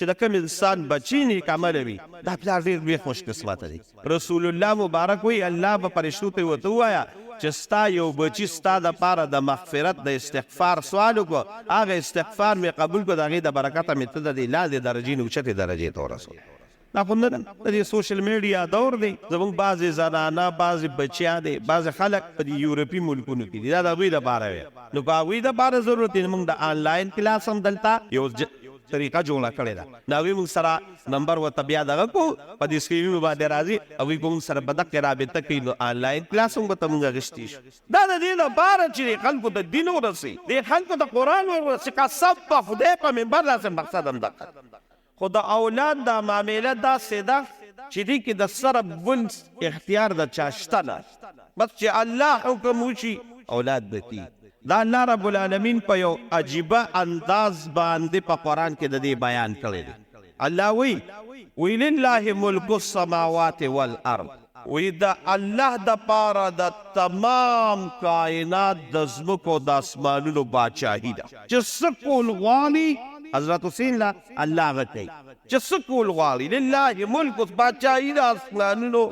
چې د کوم انسان بچی نیک عمله وي دا پلار ډیر لوی خوش قسمته دی. رسول الله مبارک وایي الله به فرشتو ته ورته ووایه چې ستا یو بچي ستا د پاره د مغفرت د استغفار سوال وکړ هغه استغفار مې قبول کړ د هغې د برکته مې ته د دې لاندې درجې نه اوچتې درجې ته ورسولې. دا خو نن د دې سوشل میډیا دور دی، زموږ بعضې زنانه، بعضې بچیان، بعضې خلک په دې یورپي ملکونو کې دي، دا د هغوی لپاره وی، نو که هغوی لپاره ضرورت دی، موږ د آنلاین کلاس هم دلته یو طریقه جوړه کړې ده، نو هغوی موږ سره نمبر ورته بیا دغه کوو، په دې سکرینونو باندې راځي، هغوی که موږ سره په دقې رابطه کوي، نو آنلاین کلاس هم ورته موږ اخیستی شو. دا د دې لپاره چې دې خلکو ته دین ورسي، دې خلکو ته قرآن ورسي، قسم په خدای په منبر داسې مقصد هم دقه دی. خو د اولاد دا معامله داسې ده چې دې کې د سره بل اختیار د چا شته نه، بس چې الله حکم وشي اولاد به کیږي. دا الله رب العالمین په یو عجیبه انداز باندې په قرآن کې د دې بیان کړی دی. الله وایي، وایي لله ملک السماوات والارض، وایي د الله دپاره د تمام کائنات د ځمکو او د اسمانونو باچاهي ده، چې څه کول غواړي حضرت حسین له الله هغه کوي چې څه کول غواړي، لله ملک باچاهي د اسمانونو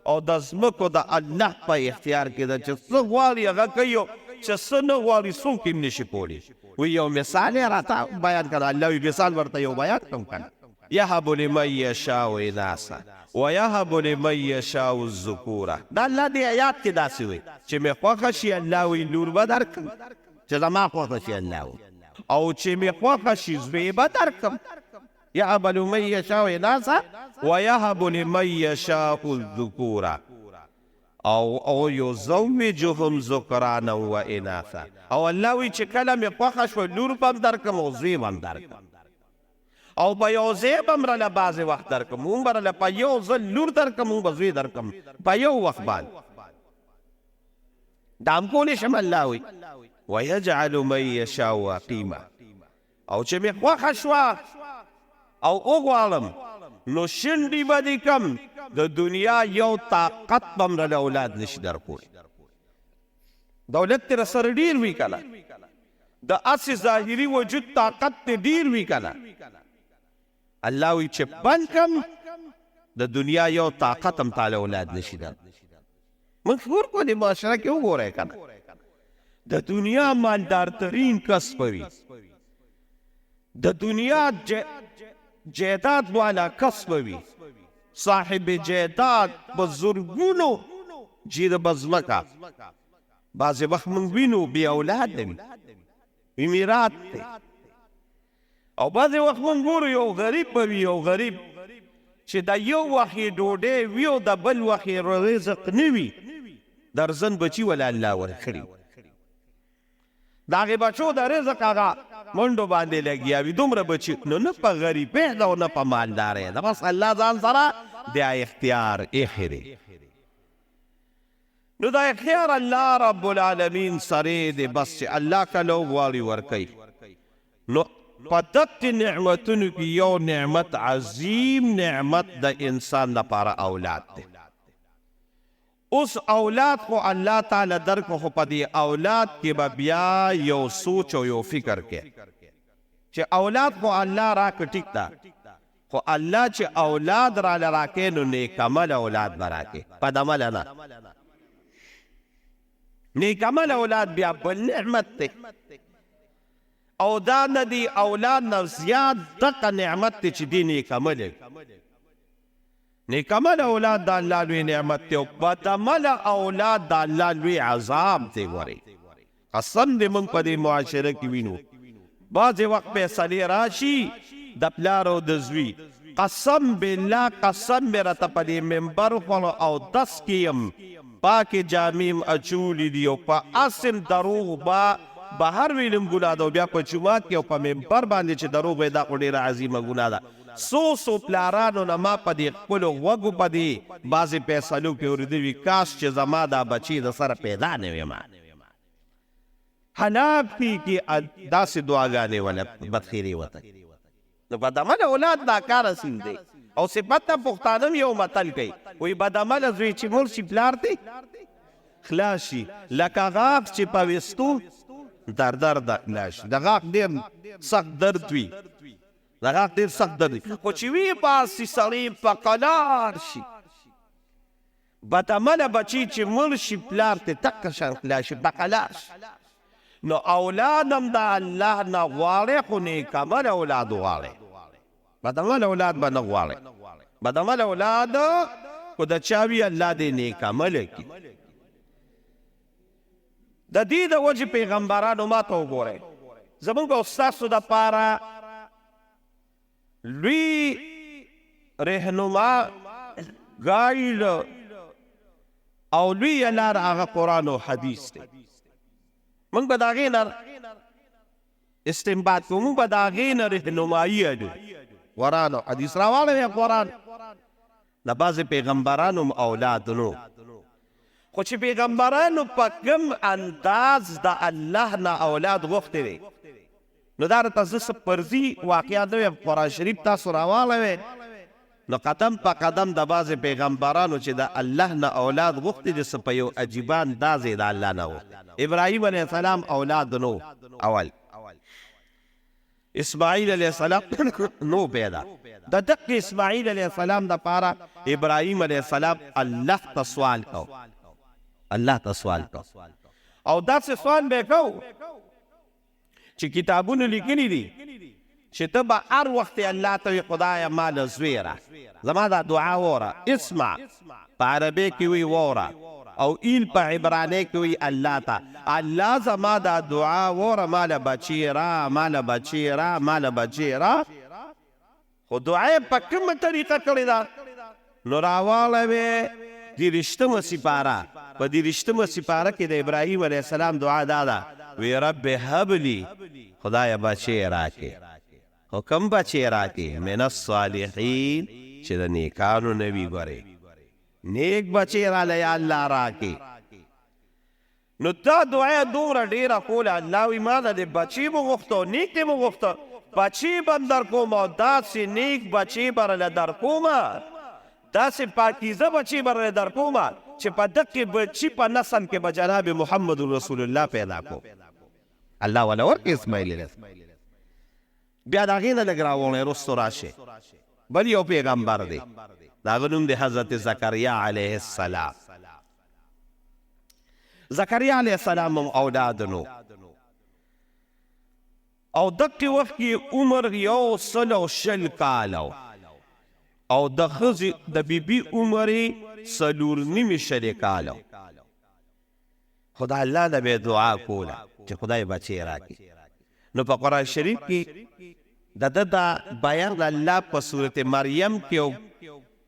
او د ځمکو د الله په اختیار کې ده، چې څه غواړي هغه کوي او چې څه نه غواړي څوک یې هم نشي کولی. وایي یو مثال یې راته بیان کړه، الله وایي مثال ورته یو بیان کړم کنه. یهب لمن یشاء اناثا ویهب لمن یشاء الذکور، دا الله دې آیات کې داسې وایي چې مې خوښه شي الله وایي لور به درکړم، چې زما خوښه شي الله وایي او چې مې خوښه شي زوی به درکړم. یهب لمن یشاء اناثا ویهب لمن یشاء الذکور او او یزوجهم ذکرانا و اناثا، او الله وایي چې کله مې خوښه شوه لور به هم درکړم او زوی به هم درکړم او په یو ځای به هم راله بعضې وخت درکړم، مونږ به راله په یو ځل لور درکړم، مونږ به زوی درکړم په یو وخت باندې، دا هم کولی شم. الله وایي ویجعل من یشاء عقیما، او چې مې خوښه شوه او وغواړم نو شونډې به دې کم، د دنیا یو طاقت به هم راله اولاد نشي درکولی. دولت دې راسره ډېر وي که نه، د هسې ظاهري وجود طاقت دې ډېر وي که نه، الله وایي چې بند کم د دنیا یو طاقت هم تاله اولاد نشي در. موږ ګور په دې معاشره کې وګورئ که نه، د دنیا مالدارترین کس به وي، د دنیا جیداد والا کس به وي، صاحب جیداد په زرګونو جیربه ځمکه، بعضې وخت موږ وینو بې اولاده وي، وي میرات دی. او بعضې وخت موږ ګورو یو غریب به وي، یو غریب چې د یو وخت یې ډوډۍ وي او د بل وخت یې رزق نه وي، درزن بچي وله الله ورکړي، د هغې بچو د رزق هغه منډو باندې لګیا وي، دومره بچي. نو نه په غریبۍ ده او نه په مالدارۍ ده، بس الله ځان سره بیا اختیار ایښی دی. نو دا اختیار الله رب العالمین سره دی، بس چې الله کله وغواړي ورکوي. نو په دقې نعمتونو کې یو نعمت، عظیم نعمت د انسان لپاره اولاد دی. اوس اولاد خو الله تعالی درکړو، خو په دې اولاد کې به بیا یو سوچ او یو فکر کې چې اولاد خو الله راکړ، ټیک ده، خو الله چې اولاد راله راکې نو نیک عمل اولاد به راکې، بد عمله نه. نیک عمل اولاد بیا بل نعمت دی، او دا نه دی اولاد نه زیات دغه نعمت دی چې دی نیک عمل وي. نیک عمل اولاد د الله لوی نعمت دی او بد عمل اولاد د الله لوی عذاب دی. ګورئ قسم دې موږ په دې معاشره کې وینو بعضې وخت فیصلې راشي د پلار او د زوی، قسم بالله قسم مې راته په دې منبر وخوړو او دس کې یم، پاکې جامې م اچولې دي او په هسې هم دروغ به بهر ویل هم ګناه ده، او بیا په جومات کې او په منبر باندې چې دروغ وایې دا خو ډېره عظیمه ګناه ده. څو څو پلارانو نه ما په دې خپلو غوږو په دې بعضې فیصلو کې اورېدلي وي، کاش چې زما دا بچې د سره پیدا نه وی، ما هلاک کړي، داسې دعاګانې وله بدخیرې وته. نو بدعمله اولاد ناکاره څیز دی، او صفت ته پښتانه هم یو متل کوي، وایي بدعمله زوی چې مړ شي پلار ترې خلاص شي، لکه غاښ چې په ویستو در درده خلاص شي. د غاښ ډېر سخت درد وي. د غاښ ډېر سخت درد وي، خو چې ویې باسي سړی په قلار شي. بدعمله بچی چې مړ شي پلار ترې دقه شان خلاص شي، په قلار شي. نو اولاد هم د الله نه غواړی، خو نیک عمله اولاد غواړی، بدعمله اولاد به نه غواړی. بدعمله اولاد خو د چا وي، الله دې نیک عمله کړي. د دې د وجې پیغمبرانو ما ته وګورئ، زمونږ او ستاسو دپاره لوی رهنما، ګایډ او لویه لار هغه قرآن او حدیث دی. موږ به د هغې نه استنباط کوو، موږ به د هغې نه رهنمایي الو. قرآن او حدیث راواړوئ. قرآن د بعضې پیغمبرانو هم اولاد نو، خو چې پیغمبرانو په کوم انداز د الله نه اولاد غوښتی دی، نو دا راته زه څه فرضي واقعه نه وایم. قرآن شریف تاسو راواړوئ، نو قدم په قدم د بعضې پیغمبرانو چې د الله نه اولاد غوښتي دي، څه په یو عجیبه انداز یې د الله نه غوښتي. ابراهیم علیه السلام اولاد نو اول، اسماعیل علیه السلام نو پیدا. د دقې اسماعیل علیه السلام د پاره ابراهیم علیه السلام الله ته سوال کو، الله ته سوال کو، او داسې سوال به کو چې کتابونو لیکلي دي چې ته به هر وخت الله ته وي، خدایه ما له زوی را، زما دا دعا وره. اسمع په عربی کې وی وره، او ایل په عبرانی کې وی الله ته. الله زما دا دعا وره، ما له بچی را، ما له بچی را، ما له بچی را. خو دعا یې په کومه طریقه کړې ده؟ نو راواړوې 23مه سپاره. په 23مه سپاره کې د ابراهیم علیه السلام دعا دا ده، وی رب هب لی، خدایه بچی راکې، خو کوم بچی راکې؟ من الصالحین، چې د نیکانو نه وي. ګورې، نیک بچی راله یا الله راکې. نو دا دعا یې دومره ډېره کوله، الله وی ما نه دې بچی وغوښته او نیک دې وغوښته، بچی به هم در کوم، او داسې نیک بچی به راله در کوم، داسې پاکیزه بچی به راله در کوم چې په دقې بچي په نسل کې به جناب محمد رسول الله پیدا کوم. الله وله ورکړي اسماعیل علیه السلام. بیا د هغې نه لږ راوړی وروستو راشي بل یو پیغمبر دی، د هغه نوم دی حضرت زکریا علیه السلام. زکریا علیه السلام هم اولاد نو، او دقې وخت کې عمر 120 کاله، او د ښځې د بیبي عمر یې 124 کاله. خو د الله نه به دعا کوله چې خدای بچی راکړي. نو په قرآن شریف کې د ده دا بیان الله په سورت مریم کې او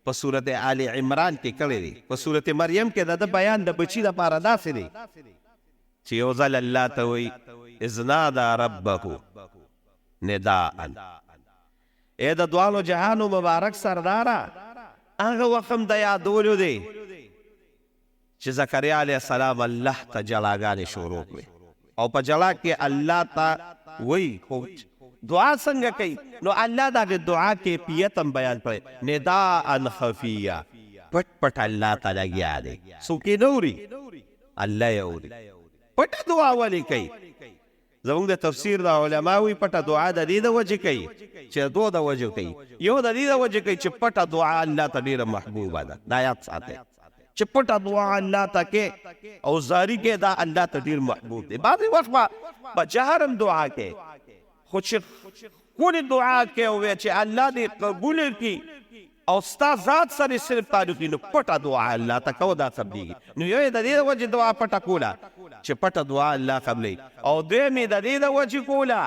په سورت آل عمران کې کړی دی. په سورت مریم کې د ده بیان د بچي دپاره داسې دی چې یو ځل الله ته وایي، اذ نادا ربه نداء، ای د دواړو جهانو مبارک سرداره. هغه وخت هم د یادولو دی چې زکریا علیه السلام الله ته جړاګانې شروع کړې، او په جړا کې الله ته وایي، خو دعا څنګه کوي؟ نو الله د هغې دعا کیفیت هم بیان کړی، نداء خفیه، پټ پټ الله ته لګیا دی، څوک یې نه اوري، الله یې اوري. پټه دعا ولې کوي؟ زموږ د تفسیر د علما وایي پټه دعا د دې د وجې کوي چې دوه د وجې کوي. یو د دې د وجې کوي چې پټه دعا الله ته ډېره محبوبه ده، دا یاد ساتئ چې پټه دعا الله ته کې او زاری کې دا الله ته ډېر محبوب دی. بعضې وخت به په جهر هم دعا کې، خو چې ښکلې دعا کې او چې الله دې قبول کړي او ستا ذات سره صرف تعلق وي، نو پټه دعا الله ته کوه، دا قبلېږي. نو یو یې د دې د وجې دعا پټه کوله چې پټه دعا الله قبلوي، او دویم یې د دې د وجې کوله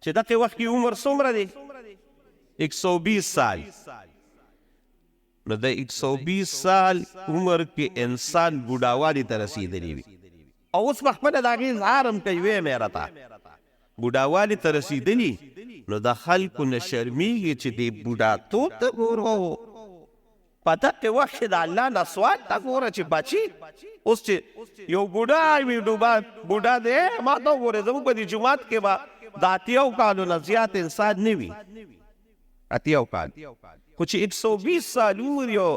چې دغه وخت کې عمر څومره دی؟ 120 سال. نو د 120 سال عمر کې انسان بوډاوالي ته رسېدلی وي، او اوس به خپله د هغې اظهار هم کوي، ویې مې راته بوډاوالي ته رسېدلي، نو د خلکو نه شرمېږي چې دې بوډاتوب ته ګورو. په دقې وخت کې د الله نه سوال ته ګوره چې بچي، اوس چې یو بوډا وي، بوډا دی، ما ته وګورئ، زموږ په دې جومات کې به د 80 کالو نه زیات انسان نه وي، 80 کال، خو چې 120 سال عمر یو،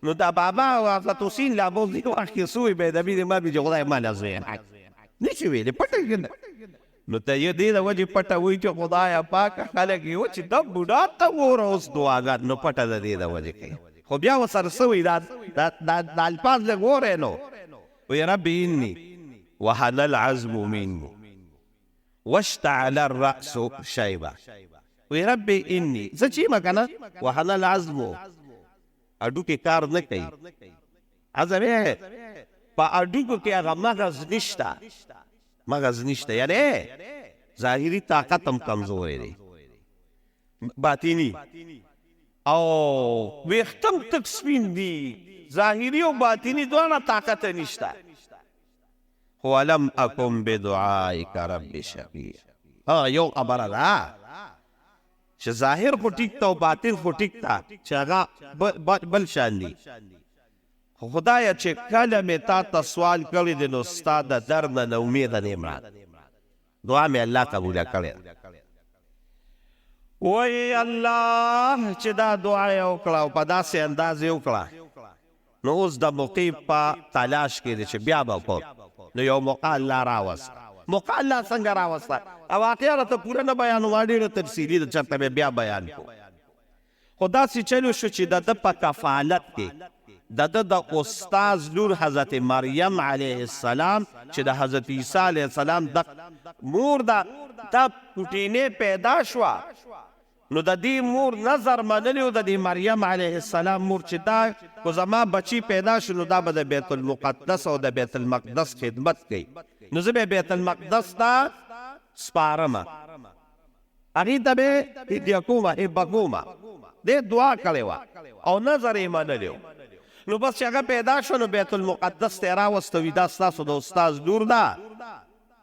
نو دا بابا او حضرت حسین لا به دې وخت کې سوی به د بي ما بي چې خدای ما له زوی راکړي نه شي ویلی، پټه کې نو ته یې دې د وجې پټه وایي چې خدایه پاکه خلک یې و چې دا بوډا ته ګوره اوس دعاګان، نو پټه د دې د وجې کوي. خو بیا ورسره څه وایي؟ دا دا دا الفاظ لږ ګورئ نو وایي رب اني وهن العزم مني واشتعل الرأس شیبه. وایي رب اني، زه چې یم که نه، وهن العزم، هډوکي کار نه کوي. عزم یې په هډوکو کې هغه مغز نشته، مغز نشته، یعنی ظاهري طاقت هم کمزوری دی، باطني او ویښتم تک سپین دي، ظاهري او باطني دواړه طاقت نشته. خو ولم اکن بدعائک رب شقیا. ها یو خبره ده چې ظاهر خو ټیک ته او باطن خو ټیک ته، چې هغه بل شان دي. خو خدایه چې کله مې تا ته سوال کړی دی نو ستا د در نه ناامیده نه یم راغلی، دعا مې الله قبوله کړې ده. وایي الله چې دا دعا یې وکړه او په داسې انداز یې وکړه، نو اوس د موقع په تلاش کې دی چې بیا به کوم. نو یو موقع الله راوسته. موقع الله څنګه راوسته؟ واقعه راته پوره نه بیانوم، ډېره تفصیلي ده، چېرته به بیا بیان کړو. خو داسې چلو شو چې د ده په کفالت کې د ده د استاذ لور حضرت مریم علیه السلام چې د حضرت عیسی علیه السلام د مور ده، دا کوټینې پیدا شوه. نو د دې مور نظر منلی و، د دې مریم علیه السلام مور، چې دا که زما بچی پیدا شو نو دا به د بیت المقدس او د بیت المقدس خدمت کوي، نو زه به بیت المقدس ته سپارم، هغې ته به هدیه کومه، هبه کومه. دې دعا کړې وه او نظر یې منلی و. نو بس چې هغه پیدا شو نو بیت المقدس ته یې راوسته، وي دا ستاسو د استاذ لور ده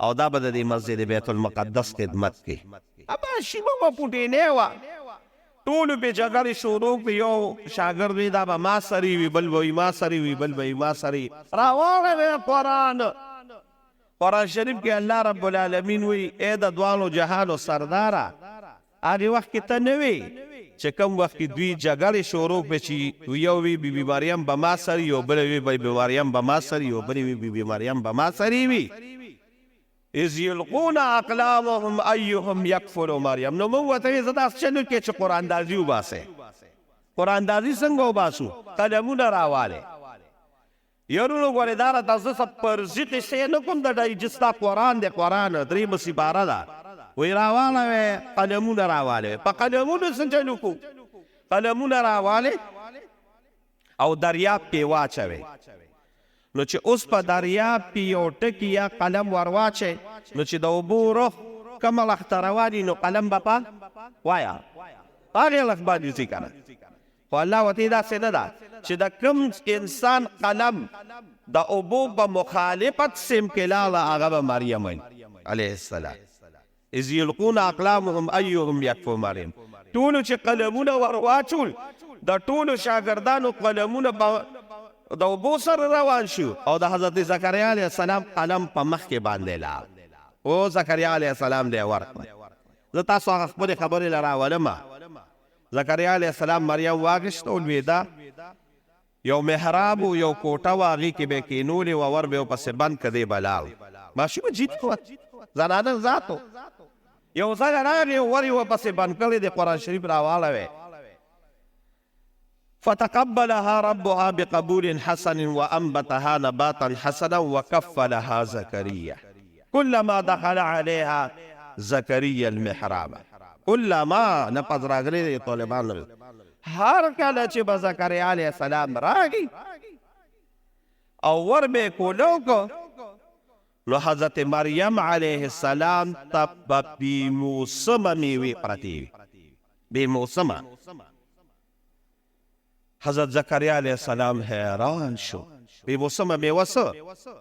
او دا به د دې مسجد بیت المقدس خدمت کوي. ابا شیبه وه، پوټینې وه، ټولو پې جګړې شروع کړې. یو شاګرد وي دا به ما سره وي، بل به وي ما سره وي، بل به وي ما سره وي. راواړوې قرآن. قرآن شریف کې الله رب العالمین وایي ای د دواړو جهانو سرداره، هغې وخت کې ته نه وې چې کوم وخت کې دوی جګړې شروع کړې چې یو وي بي بي مریم به ما سره وي، او بل وي بي بي مریم به ما سره وي، او بل وي بي بي مریم به ما سره وي. اذ یلقون اقلامهم ایهم یکفل مریم. نو موږ ورته وایي زه داسې چل وکړې چې قرآن دازي وباسئ. قرآن دازي څنګه وباسو؟ قلمونه راوالی. یارونو ګورې دا راته زه څه پرزي قصې نه کوم، د ډایجست دا قرآن دی، قرآن درېیمه سپاره ده. وایي راواړوې قلمونه راوالې. په قلمونو څه چل وکړو؟ قلمونه راوالې او دریاب کې واچوې. نو چې اوس په دریاب کې یو ټکی یا قلم ورواچوې، نو چې د اوبو روح کوم اړخ ته روان وي نو قلم به په وایه په هغې اړخ باندې ځي که نه. خو الله ورته داسې نه ده چې د کوم انسان قلم د اوبو په مخالفت سیم کې لاړه هغه به مریم علیه السلام. اذ یلقون اقلامهم ایهم یکفو مریم. ټولو چې قلمونه ورواچول د ټولو شاګردانو قلمونه په د اوبو سره روان شو او د حضرت زکریا علیه السلام قلم په مخ کې باندې لاړ. او زکریا علیه السلام دی ورکړ. زه تاسو هغه خپلې خبرې له راولم. زکریا علیه السلام مریم واخیسته او لوېده. یو محراب و، یو کوټه وه، هغې کې به یې کښېنولې وه، ور به یې ورپسې بند کړ، دی به لاړ. ماشومه جینۍ وه، زنانه ذات و. یو ځل راغی او ور یې ورپسې بند کړی دی. قرآن شریف راواړوی. فتقبلها ربها بقبول حسن وأنبتها نباتا حسنا وكفلها زكريا كلما دخل عليها زكريا المحراب. كلما لفظ راغلی دی طالبان. هر کله چې به زکریا علیه السلام راغی او ور به یې کولو کو، نو حضرت مریم علیه السلام ته به بې موسمه میوې پرتې وي، بې موسمه. حضرت زکریا علیه السلام حیران شو. بې موسمه میوه څه؟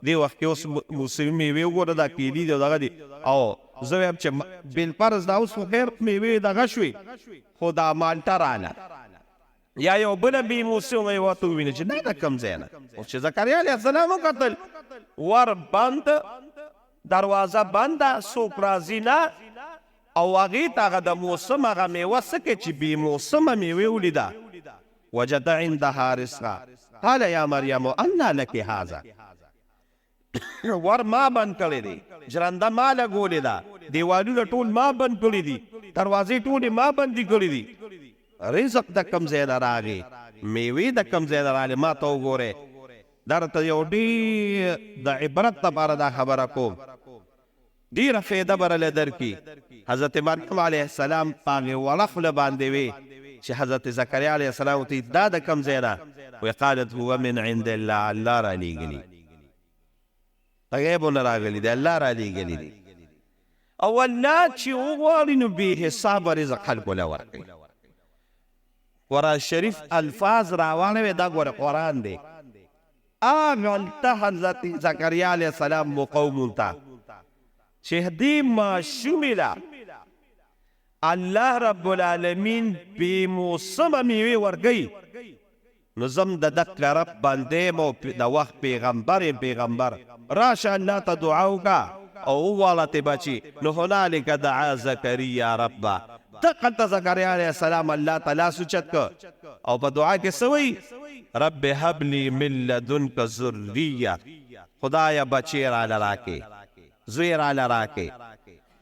دې وخت کې اوس موسمي میوې وګوره، دا کیلي دی او دغه دي. او زه وایم چې بالفرض دا اوس خو خیر میوې دغه شوې، خو دا مالټه راله یا یو بله بې موسمه میوه ته ووینې چې دا د کوم ځای نه. اوس چې زکریا علیه السلام وکتل ور بند، دروازه بنده، څوک راځي نه، او هغې ته هغه د موسم هغه میوه څه کوي چې بې موسمه میوې ولیده. وجد عندها رزقا قال یا مریم انا لک هذا. ور ما بند کړی دی، ژرنده ما لګولې ده، دیوالونه ټول ما بند کړي دي، دروازې ټولې ما بندې کړي دي. رزق د کوم ځای نه راغی؟ میوې د کوم ځای نه راغلې؟ ما ته وګورئ، درته یو ډېر د عبرت لپاره دا خبره کوم، ډېره فایده به راله درکړي. حضرت مریم علیه السلام په هغې وړه خوله باندې وی چې حضرت زکریا علیه السلام ورته دا د کوم ځای نه؟ وی قالت هو من عند الله، الله رالیږلي، غیبو نه راغلي دي، الله رالیږلي دي. او الله چې وغواړي نو بې حسابه رزق خلکو له ورکوي. قرآن شریف الفاظ راواړوي، دا ګوره قرآن دی. هغلته حضرت زکریا علیه السلام موقع ومونده چې دې ماشومې له الله رب العالمین بې موسمه میوې ورکوي، نو زم د دقه رب بنده یم او د وخت پیغمبر یم. پیغمبر راشه الله ته دعا وکړه او وغواړه ته بچي. نو هنالک دعا زکریا ربه، دقلته زکریا علیه السلام الله ته لاس اوچت کړ او په دعا کې څه وایي؟ رب هب لي من لدنک ذریه، خدایه بچی راله راکې، زوی راله راکې.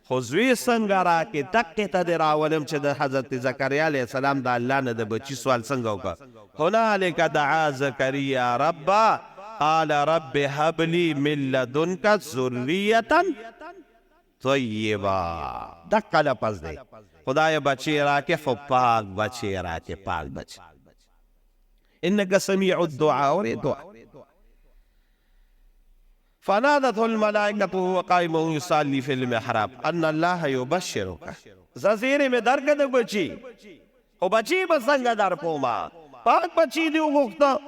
خو زوی څنګه راکې؟ دقې ته دې راولم چې د حضرت زکریا علیه السلام د الله نه د بچي سوال څنګه وکړ. هنالک دعا زکریا ربه قال رب هب لي من لدنک ذریة طیبه. دقه لفظ دی، خدای بچی راکې، خو پاک بچی راکې، پاک بچی. انک سمیع الدعاء، اورې دعا. فنادته الملائکة وهو قائم يصلي في المحراب ان الله يبشرك. زه زیری مې درکه د بچي، خو بچي به څنګه در کومه؟ پاک بچي دې وغوښته.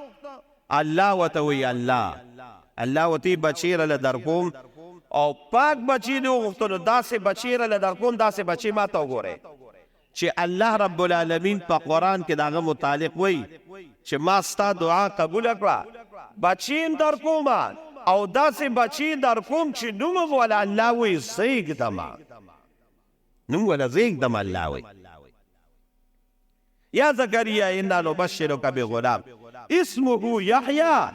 الله ورته وایي، الله الله ورته بچی راله در کوم، او پاک بچی دې وغوښته، نو داسې بچی راله در کوم، داسې بچی ما ته وګورئ چې الله رب العالمین په قرآن کې د هغه متعلق وایي چې ما ستا دعا قبوله کړه، بچی هم در کومه او داسې بچی در کوم چې نوم هم وله الله وایي زه یې ږدمه، نوم وله زه یې ږدمه. الله وایي یا زکریا انا نبشرک بغلام اسمه یحیی،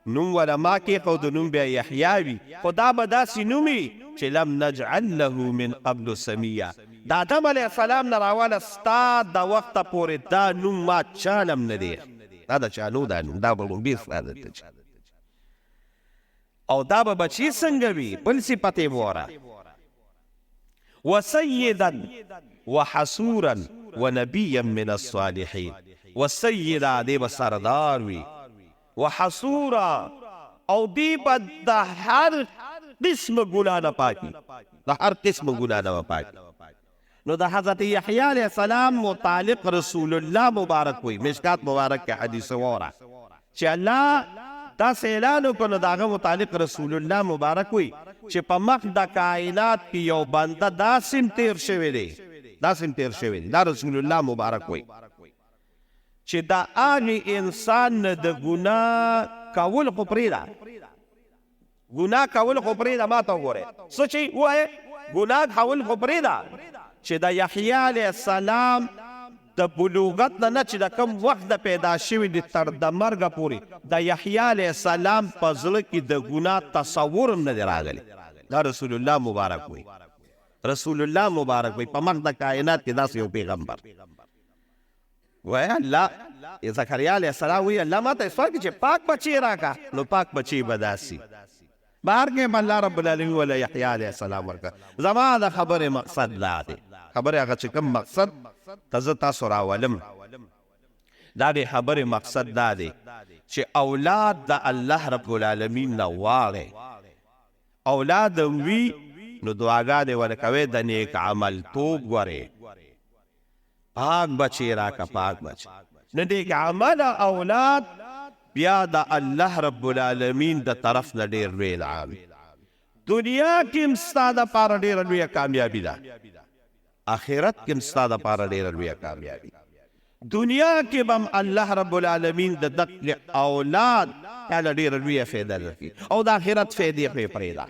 نوم وله ما کېښود، نوم بیا یحیی وي، خو دا به داسې نوم وي چې لم نجعل له من قبل سمیه. د آدم علیه السلام نه راواله ستا د وخته پورې دا نوم ما چا له هم نه دی، دا د چا نو دا نوم، دا به لومبی ستا درته چې او دا به بچی څنګه وي؟ بل صفت یې وره، وسیدا وحصورا ونبیا من الصالحین. وسیدا دی به سردار وي، وحصورا او دی به د هر قسم ګناه نه پاکي، د هر قسم ګناه نه پاکي. نو د حضرت یحیی علیه السلام متعلق رسول الله مبارک وي، مشکات مبارک کې حدیث وره چې الله داسې اعلان وکړ، نو د هغه متعلق رسول الله مبارک وي چې په مخ د کائنات کې یو بنده داسې هم تیر شوی دی، داسې هم تیر شوی دی. دا رسول الله مبارک وي چې د هغې انسان نه د ګناه کول خو پرېږده، ګناه کول خو پرېږده، ما ته وګورئ څه چې ووایې، ګناه کول خو پرېږده، چې د یحیی علیه السلام د بلوغت نه نه چې د کوم وخت د پیدا شوي دی تر د مرګه پورې د یحیی علیه السلام په زړه کې د ګناه تصور هم نه دی راغلی. دا رسول الله مبارک وایي، رسول الله مبارک وایي په مخ د کائنات کې داسې یو پیغمبر وایي. الله زکریا علیه السلام وایي الله ما ته سوال کړي چې پاک بچی راکړه، نو پاک بچی به داسې بهر کې به الله رب العالمین وله یحیی علیه السلام ورکړه. زما د خبرې مقصد دا دی، خبرې هغه چې کوم مقصد ته زه تاسو راولم، دا د خبرې مقصد دا دی چې اولاد د الله رب العالمین نه غواړئ، اولاد وي نو دعاګانې ورکوئ، د نیک عمل توب ګورئ، پاک بچی راکه، پاک بچی. نو نیک عمل اولاد بیا د الله رب العالمین د طرف نه ډېر لوی انعام، دنیا کې هم ستا دپاره ډېره لویه کامیابي ده، آخرت کې هم ستا دپاره ډېره لویه کامیابي. دنیا کې به هم الله رب العالمین د دقې اولاد تاله ډېره لویه فایده درکړي، او د آخرت فایدې خو یې پرېږده،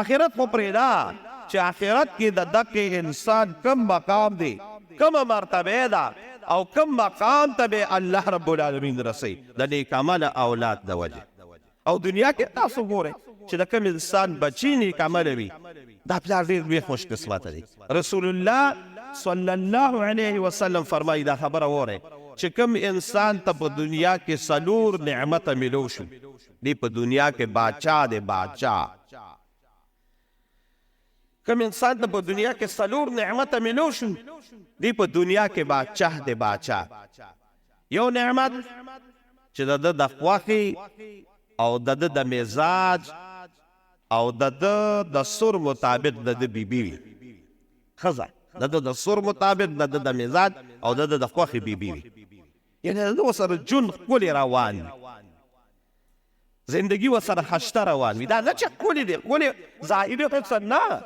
آخرت خو پرېږده چې آخرت کې د دقې انسان کوم مقام دی، کومه مرتبه ده، او کوم مقام ته به الله رب العالمین رسوي د نیک عمله اولاد د وجې. او دنیا کې تاسو ګورئ چې د کوم انسان بچی نیک عمله وي، دا پلار ډېر لوی خوش قسمته دی. رسول الله صلی الله علیه وسلم فرمایي، دا خبره واورئ، چې کوم انسان ته په دنیا کې څلور نعمته ملو شو، دی په دنیا کې باچا دی، باچا. کوم انسان ته په دنیا کې څلور نعمته ملو شو، دی په دنیا کې باچا دی، باچا. یو نعمت چې د ده د خوښې او د ده د مزاج او د ده د سر مطابق د ده بیبي وي، ښځه د ده د سر مطابق د ده د مزاج او د ده د خوښې بیبي وي، یعنې د ده ورسره ژوند ښکلی روان وي، زندگی ورسره خشته روان وي. دا نه چې ښکلې دی، ښکلې ظاهري حسن نه،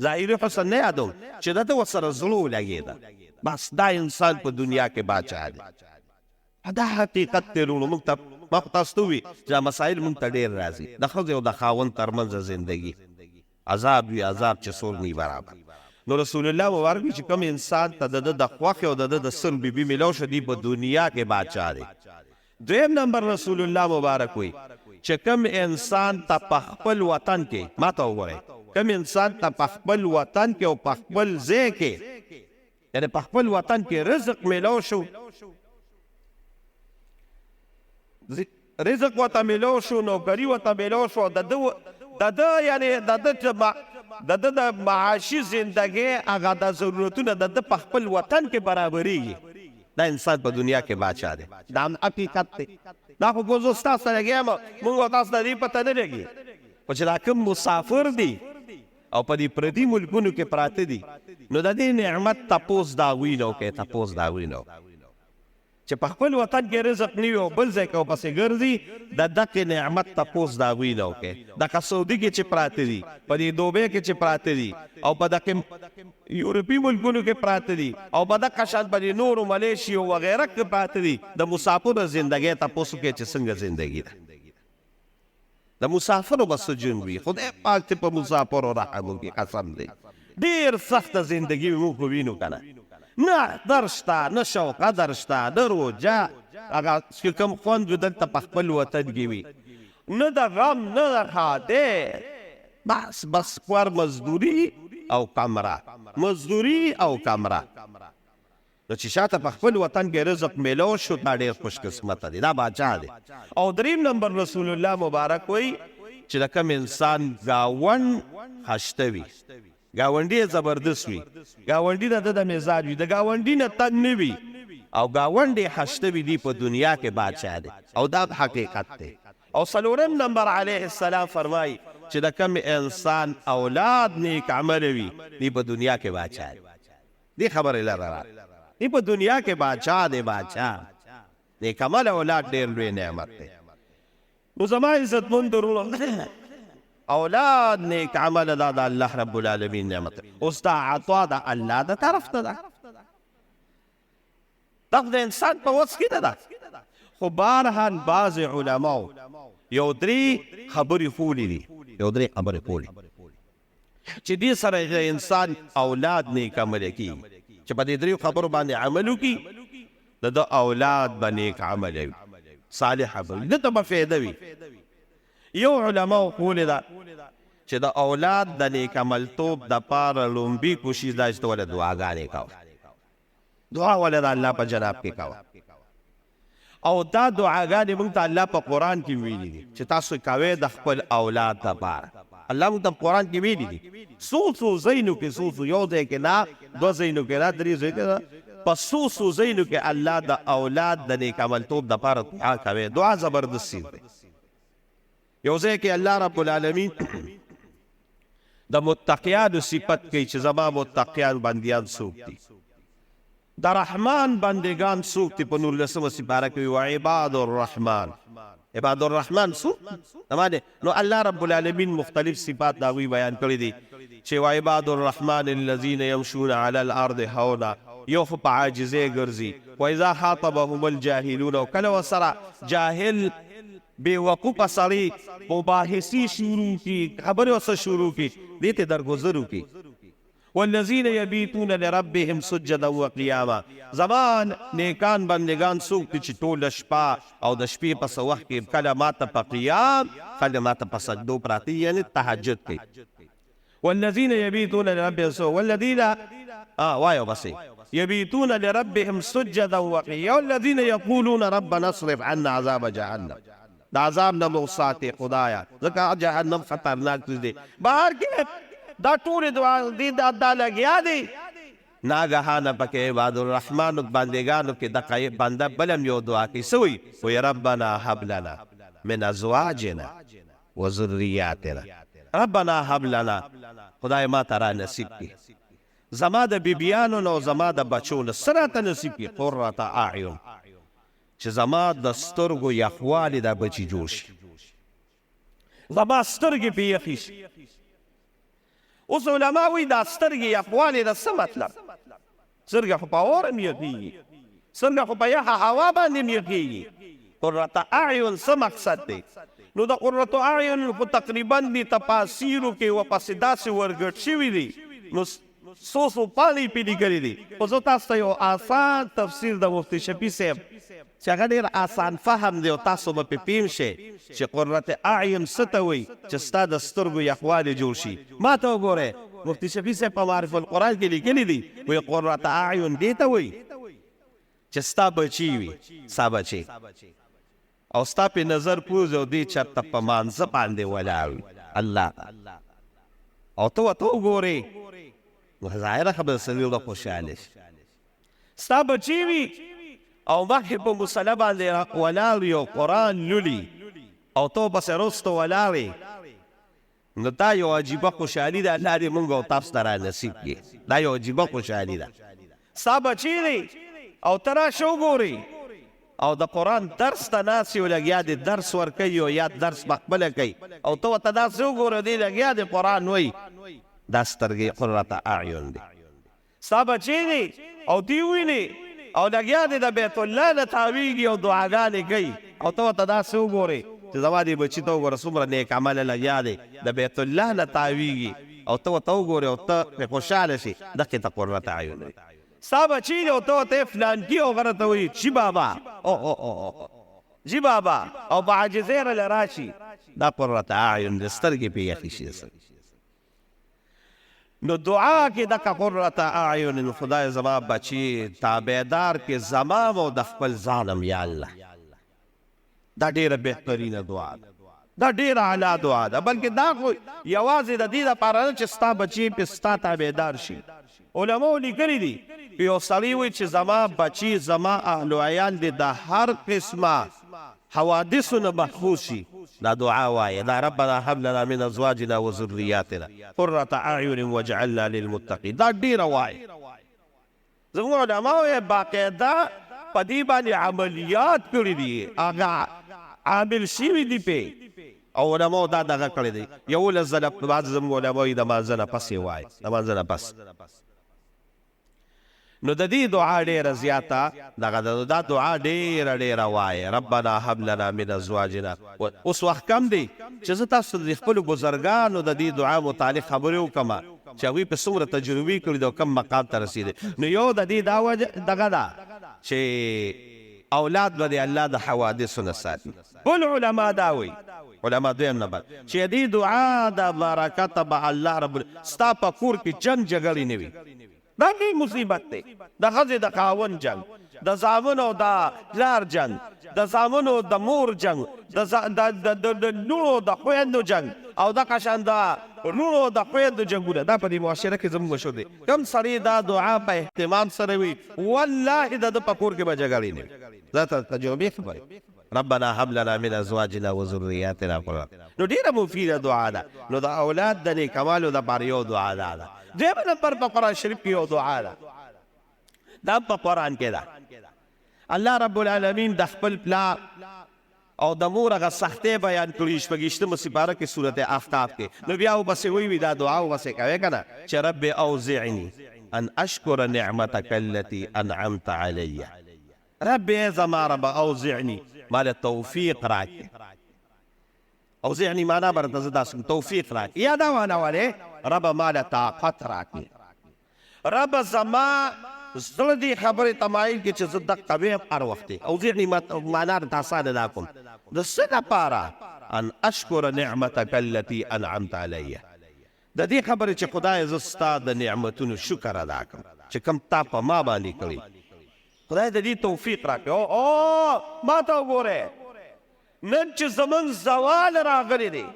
ظاهري حسن نه یادوم، چې د ده ورسره زړه ولګېده، بس دا انسان په دنیا کې باچا دی. دا حقیقت دی وروڼو. موږ ته، ما خو تاسو ته وویل چې دا مسایل موږ ته ډېر راځي، د ښځې او د خاوند ترمنځ زندګي عذاب وي، عذاب چې څور نه برابر. نو رسول الله مبارک وي چې کوم انسان ته د ده د خوښې او د ده د سر بیبي میلاو شوه، دی په دنیا کې باچا دی. دویم نمبر رسول الله مبارک وي چې کوم انسان ته په خپل وطن کې، ما ته وګورئ، کوم انسان ته په خپل وطن کې او په خپل ځای کې، یعنې په خپل وطن کې رزق میلاو شو، رزق ورته میلاو شو، نوکري ورته میلاو شو، د ده یعنې د ده د ده د معاشي زندګۍ هغه د ضرورتونه د ده په خپل وطن کې برابرېږي، دا انسان په دنیا کې باچا دی. دا هم حقیقت دی. دا خو زه ستاسو سره لګیا یم، موږ او تاسو ته دې پته نه لګي، خو چې دا کوم مسافر دي او په دې پردي ملکونو کې پراته دي، نو د دې نعمت تپوس د هغوی نه وکړئ، تپوس د هغوی نه وکړئ چې په خپل وطن کې رزق نه وي او بل ځای کې ورپسې ګرځي، د دقې نعمت تپوس د هغوی نه وکړئ. دغه سعودي کې چې پراته دي، په دې دوبۍ کې چې پراته دي، او په دقې یورپي ملکونو کې پراته دي، او په دقه شان په دې نورو ملیشیو وغیره کې پراته دي، د مسافرو زندګۍ تپوس وکړئ چې څنګه زندګي ده. د مسافرو به څه ژوند وي، خدای پاک دې په مسافرو رحم وکړي، قسم دی ډېر سخته زندګي وي. موږ خو وینو که نه، نه اختر شته، نه شوقدر شته، نه روژه، هغه چې کوم خوند وي دلته په خپل وطن کې وي، نه د غم نه د ښادۍ، بس بس کور مزدوري او کمره، مزدوري او کمره. نو چې شاته په خپل وطن کې رزق میلاو شو، دا ډېر خوش قسمته دی، دا باچا دی. او دریم نمبر رسول الله مبارک وایي چې د کوم انسان ګاونډ خشته وي، ګاونډي یې زبردست وي، ګاونډي د ده د مزاج وي، د ګاونډي نه تنګ نه وي، او ګاونډ یې خشته وي، دی په دنیا کې باچا دی. او دا حقیقت دی. او څلورم نمبر علیه السلام فرمایي چې د کوم انسان اولاد نیک عمله وي، دی په دنیا کې باچا دی. دې خبرې لره راغله، دی په دنیا کې باچا دی، باچا. نیک عمله اولاد ډېر لوی نعمت دی. نو زما عزتمند وروڼو، اولاد نیک عمله دا د الله رب العالمین نعمت دی. اوس دا عطا د الله د طرف ته ده، دا خو د انسان په وس کې نه ده. خو بهرحال بعضې علماو یو درې خبرې ښولې دي، یو درې خبرې ښولې چې دې سره د انسان اولاد نیک عمله کېږي، چې په دې دریو خبرو باندې عمل وکړي، د ده اولاد به نیک عمله وي، صالح به وي، ده ته به فایده وي. یو علماو ښولې ده چې د اولاد د نیک عملتوب دپاره لومبی کوشش دا چې ته ولې دعاګانې کوه، دعا ولې د الله په جناب کې کوه. او دا دعاګانې موږ ته الله په قرآن کې ویلي دي چې تاسو کوئ د خپل اولاد دپاره. الله موږ ته په قرآن کې ویلي دي څو څو ځایونو کې، څو څو، یو ځای کې نه، دوه ځایونو کې نه، درې ځای کې نه، په څو څو ځایونو کې الله د اولاد د نیک عملتوب دپاره دعا کوي. دعا زبردست څیز دی. یو ځای کې الله رب العالمین د متقیانو صفت کوي چې زما متقیان بندیان څوک دي، د رحمان بندگان څوک دي. په نولسمه سپاره کې وایي وعباد الرحمن، عباد الرحمن څوک دي؟ نو الله رب العالمین مختلف صفات د هغوی بیان کړي دي چې وعباد الرحمن الذین یمشون علی الارض هونا، یو خو په عاجزۍ ګرځي، واذا خاطبهم الجاهلون، او کله ورسره جاهل بې وقوفه سړی مباحثې شروع کړي، خبرې ورسره شروع کړي، دې ته درګذر وکړي. والذین یبیتون لربهم سجدا وقیاما، زما نیکان بندګان څوک دي چې ټوله شپه او د شپې په څه وخت کې کله ماته په قیام، کله ماته په سجدو پراته، یعنی تهجد کوي. والذین یبیتون لربهم سجدا والذین وایو بس یبیتون لربهم سجدا وقیاما والذین یقولون ربنا اصرف عنا عذاب جهنم. د عذاب نه مو ساتي خدایا، ځکه جهنم خطرناک څیز دی. بهر کې دا ټولې دعا دي، دا دا لګیا دی، ناګهانه پکې عباد الرحمن بندګانو کې دغه بنده بل هم یو دعا کوي. څه وایي؟ وایي ربنا هب لنا من ازواجنا وذریاتنا. ربنا هب لنا، خدای ما ته را نصیب کړي زما د بیبیانو نه او زما د بچو نه، څه راته نصیب کړي؟ قرة اعین، چې زما د سترګو یخوالی دا بچي جوړ شي، زما سترګې پې یخې شي. اوس علما وایي دا سترګې یخوالی د څه مطلب؟ سترګې خو په اور هم یخېږي، سترګې خو په یخه هوا باندې هم یخېږي. قرة اعین څه مقصد دی؟ نو د قرة اعین خو تقریبا دي تفاسیرو کې ورپسې داسې ورګډ شوي دي، نو څو څو پاڼې پې لیکلي دي. خو زه تاسو ته یو آسان تفسیر د مفتي شفیع صاحب چې هغه ډېر آسان فهم دی او تاسو به پې پوه شئ چې قرة اعین څه ته وایي، چې ستا د سترګو یخوالی جوړ شي. ما ته وګورئ، مفتي شفیع صاحب په معارف القرآن کې لیکلي دي، وایي قرة اعین دې ته وایي چې ستا بچي وي، ستا بچي او ستا پې نظر پوځي او دې چېرته په مانځه باندې ولاړ وي الله ته، او ته ورته وګورې، نو ظاهره خبره سړي زړه خوشحاله شي. ستا بچي وي او مخکې په مصلی باندې ولاړ وي او قرآن لولي او ته ورپسې وروسته ولاړ یې، نو دا یو عجیبه خوشحالي ده. الله دې موږ او تاسو ته را نصیب کړي، دا یو عجیبه خوشحالي ده. ستا بچی دی او ته راشه وګورې او د قرآن درس ته ناست یې او لګیا دی درس ورکوي او یا درس په خپله کوي، او ته ورته داسې وګوره دی لګیا دی قرآن وایي، دا سترګې قرة اعین دی. ستا بچی دی او دی ووینې او لګیا دی د بیت الله نه تاویږي او دعاګانې کوي، او ته ورته داسې وګورې چې زما دې بچي ته وګوره څومره نیک عمله لګیا دی د بیت الله نه تاویږي، او ته ورته وګورې او ته پرې خوشحاله شې، دقې ته قرة اعین وایي. ستا بچی دی او ته ورته فلانکي او هغه راته وایي جي بابا، او او او جي بابا، او په عاجزۍ راله راشي، دا قرة اعین دی، سترګې پې یخې شي. نو دعا کې دغه قرة اعین، خدای زما بچی تابعدار کې زما او د خپل ځانم یا الله. دا ډېره بهترینه دعا ده، دا ډېره اعلی دعا ده. بلکې دا خو یوازې د دې لپاره نه چې ستا بچی پې ستا تابعدار شي. علماو لیکلي دي که یو سړی وایي چې زما بچی، زما اهل و عیال دې د هر قسمه حوادثو نه محفوظ شي، دا دعا وایه، دا ربنا هب لنا من ازواجنا وذریاتنا قرة اعین واجعلنا للمتقین، دا ډېره وایه. زموږ علماو یې باقاعده په دې باندې عملیات کړي دي، هغه عامل شوي دي پې، او علماو دا دغه کړی دی. 11 ځله بعضې زموږ علماو یې د مانځه نه پس یې وایي، د مانځه نه پس. نو د دې دعا ډېره زیاته دغه ده، دا دعا ډېره ډېره وایه، ربنا هب لنا من ازواجنا. اوس وخت کم دی چې زه تاسو ته د خپلو بزرګانو د دې دعا متعلق خبرې وکړم چې هغوی په څومره تجربې کړي دي او کوم مقام ته رسېدلي. نو یو د دې دا وجه دغه ده چې اولاد به د الله د حوادثو نه ساتي. بل علما دا وایي، علما دویم نمبر، چې دې دعا د برکته به الله رب ستا په کور کې جنګ جګړې نه وي. دا لوی مصیبت دی، د ښځې د خاوند جنګ، د زامنو د پلار جنګ، د زامنو د مور جنګ، د لوڼو د خویندو جنګ، او دغه شان د لوڼو د خویندو جنګونه، دا په دې معاشره کې زموږ مشهور دی. کوم سړی دا دعا په اهتمام سره وي، والله د ده په کور کې به جګړې نه وي. دا تجربې خبرې. ربنا هب لنا من ازواجنا وذریاتنا قرة. نو ډېره مفیده دعا ده. نو د اولاد د نیکمالو دپاره یو دعا دا ده. دویم نمبر په قرآن شریف کې یو دعا ده، دا په قرآن کې ده. الله رب العالمین د خپل پلار او د مور هغه سختۍ بیان کړي 26مه سپاره کې سورت احقاف کې. نو بیا ورپسې وایي دا دعا ورپسې کوې که نه، چې رب اوزعني ان اشکر نعمتک التي انعمت علی. رب ای زما رب اوزعني، ماله توفیق راکړې. اوزعني معنا به راته زه داسې کوم، توفیق راکړې، یا دا معنا ولې رب ماله طاقت راکړې. رب زما زړه دې خبرې ته مایل کړي چې زه دقه ویم هر وخت او ذهني معنا درته اسانه ادا کوم. د څه لپاره؟ ان اشکر نعمتک التي انعمت علی، د دې خبرې چې خدایه زه ستا د نعمتونو شکر ادا کړم چې کوم تا په ما باندې کړي. خدای د دې توفیق راکړي. او ما ته وګوره، نن چې زمونږ زوال راغلی دی،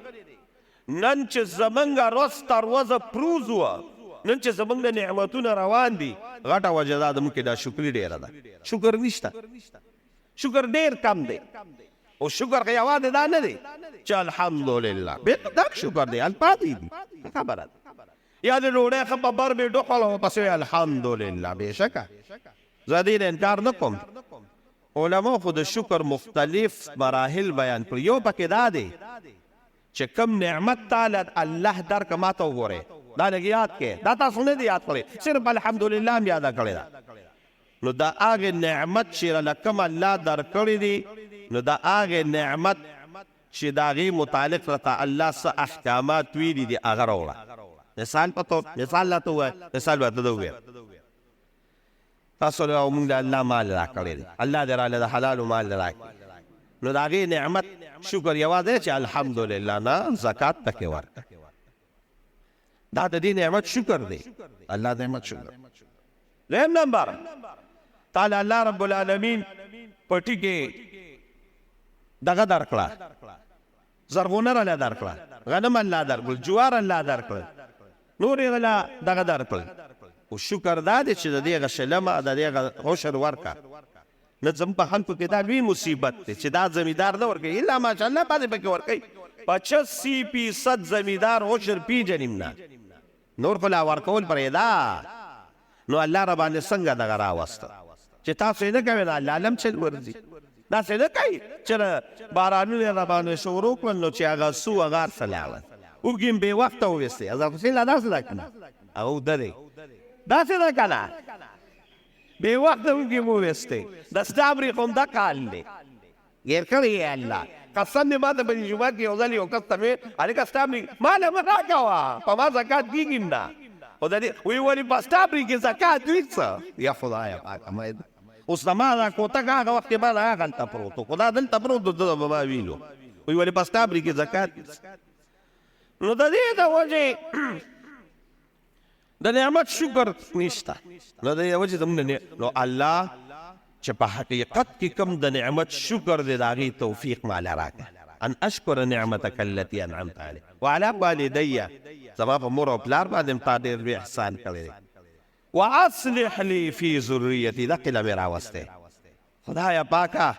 نن چې زمونږ ورځ تر ورځه پروز وه، نن چې زمونږ د نعمتونه روان دي، غټه وجه دا ده مونږ کې ناشکري ډېره ده. شکر نشته، شکر ډېر کم دی. او شکر خو یوازې دا نه دی چې الحمدلله، بېرته دا شکر دی، الفاظ یې دي، څه خبره ده؟ یا د ډوډۍ ښه په بر مې ډوخوړه ورپسې وایي الحمدلله. بېشکه زه دې نه انکار نه کوم. علماء خو د شکر مختلف مراحل بیان کړي. یو پکې دا دی چې کوم نعمت تاله الله درکړ، ما ته وګورئ، دا لږ یاد کړئ، دا تاسو نه دی یاد کړی، صرف الحمدلله هم یاده کړې ده. نو د هغې نعمت چې له کوم الله درکړی دی، نو د هغې نعمت چې د هغې متعلق راته الله څه احکامات ویلي دي هغه راوړه. مثال په طور، مثال راته ووایه، مثال به درته ووایم. تاسو له او مونږ له الله مال راکړی دی، الله دې راله د حلالو مال راکړي، نو د هغې نعمت شکر یوازې چې الحمدلله نه، زکات پکې ورکړه، دا د دې نعمت شکر دی، الله د نعمت شکر. دویم نمبر، تعالی الله رب العالمین پټي کې دغه درکړه، زرغونه الله درکړه، غنم الله درکړل، جوار الله درکړل، نور یې غلا دغه درکړل. خو شکر دا دی چې د دې غ شلمه د دې غ عشر ورکړه. نه زموږ په خلکو کې دا لوی مصیبت دی چې دا زمیندار نه ورکوي، الا ماشاءالله بعضې پکې ورکوي، 85% زمیندار عشر پیژني نه، نور خو لا ورکول پرېږده. نو الله رباندې څنګه دغه راوسته چې تاسو یې نه کوئ، نو الله لم چل ورځي. داسې نه کوي چې بارانونه یې راباندې شروع کړل، نو چې هغه څو هغه هر څه لاړل، اوږې یې بې وخته وویستې. حضرت حسین لا داسې ده که نه؟ هغه اوږده دی، داسې ده که نه؟ بې وخته اوږې مو وویستې. د سټابري خو همدا حال دی، ګیر کړی یې الله. قسم دې ماته په دې جومات کې یو ځل یو کس ته مې هلکه ستا ما له مه راکوه، په ما زکات کېږي نه، خو د دې وایي ولې په ستا پرې کې زکات وي څه؟ یا خدایه پاکه، ما اوس زما دا کوتک هغه وخت کې ما دا هغلته پروت و، خو دا دلته پروت و، ده به ما ویلو وایي ولې په ستا پرې کې زکات وي څه؟ نو د دې د وجې د نعمت شکر نشته. نو د دې وجې زموږ نو الله چې په حقیقت کې کوم د نعمت شکر دی، د هغې توفیق ماله راکړه. ان اشکر نعمتک التي انعمت علی وعلى والدي، زما په مور او پلار باندې هم تا ډېر لوی احسان کړی دی. واصلح لي في ذریتي، دا قله مې راوستی. خدایه پاکه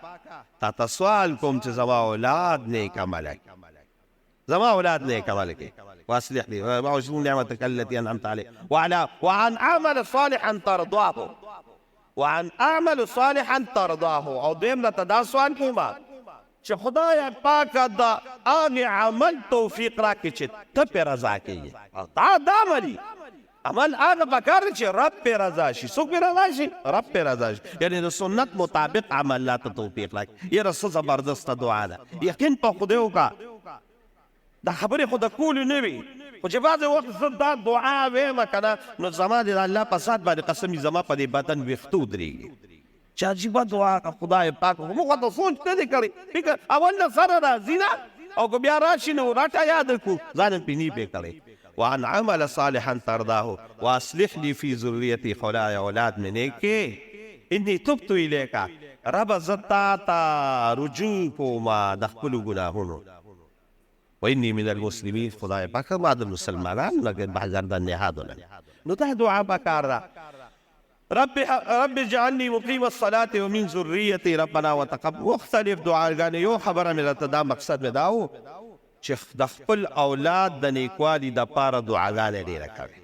تا ته سوال کوم چې زما اولاد نیک عمله کړي، زما اولاد نیک عمل کړي. واصلح لي واشكر نعمتك التي انعمت علي وعلى وعن اعمل صالحا ترضاه، وعن اعمل صالحا ترضاه. او دویم راته دا سوال کوم چې خدای پاک د هغې عمل توفیق راکړي چې ته پرې رضا کېږې. دا دا عملي عمل هغه پکار دی چې رب پرې رضا شي. څوک پرې رضا شي؟ رب پرې رضا شي، یعنې د سنت مطابق عمل راته توفیق راکړي. یاره څه زبردسته دعا ده، یقین په خدای وکړه. دا خبرې خو د کولو نه وي، خو چې بعضې وخت زه دا دعا وایم که نه، نو زما د الله په ذات باندې قسم وي، زما په دې بدن ویښته ودرېږي چې عجیبه دعا ده. خدای پاک خو موږ ورته سوچ نه دی کړی، فکر اول له سره راځي نه، او که بیا راشي نو رټه یاده کړو، ځان یې پرې نه پرې کړی. وان عمل صالحا ترضاه واصلح لي في ذريتي، خدای اولاد مې نیک کړې. اني تبت الیک، ربه زه تا ته رجوع کوم د خپلو ګناهونو. واني من المسلمین، خدای پاک ما د مسلمانانو نه بهګردن نهادو نه. نو دا دعا پکار ده. رب رب اجعلني مقیم الصلاة ومن ذریتي ربنا وتقبل. مختلف دعاګانې. یو خبره مې راته دا مقصد مې دا و چې د خپل اولاد د نیکوالي دپاره دعاګانې ډېره کوي،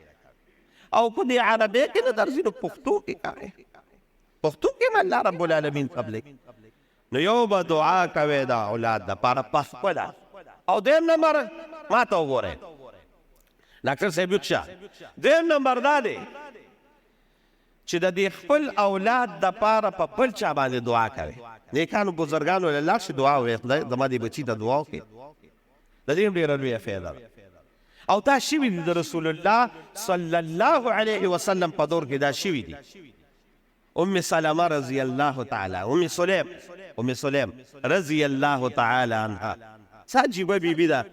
او په دې عربۍ کې نه درځي نو پښتو کې کوي، پښتو کې هم الله رب العالمین قبلوي. نو یو به دعا کوي د اولاد دپاره په خپله. او دویم نمبر ما ته وګورئ ډاکټر صاحب وکشه، دویم نمبر دا دی چې د دې خپل اولاد دپاره په بل چا باندې دعا کوي. نیکانو بزرګانو له لاړ شي دعا ووایي، خدای زما دې بچي ته دعا وکړي، د دې هم ډېره لویه فایده ده. او دا شوي دي د رسول الله صلی الله علیه وسلم په دور کې دا شوي دي. ام سلمه رضی الله تعالی ام سلیم ام سلیم رضی الله تعالی عنها څه عجیبه بیبي ده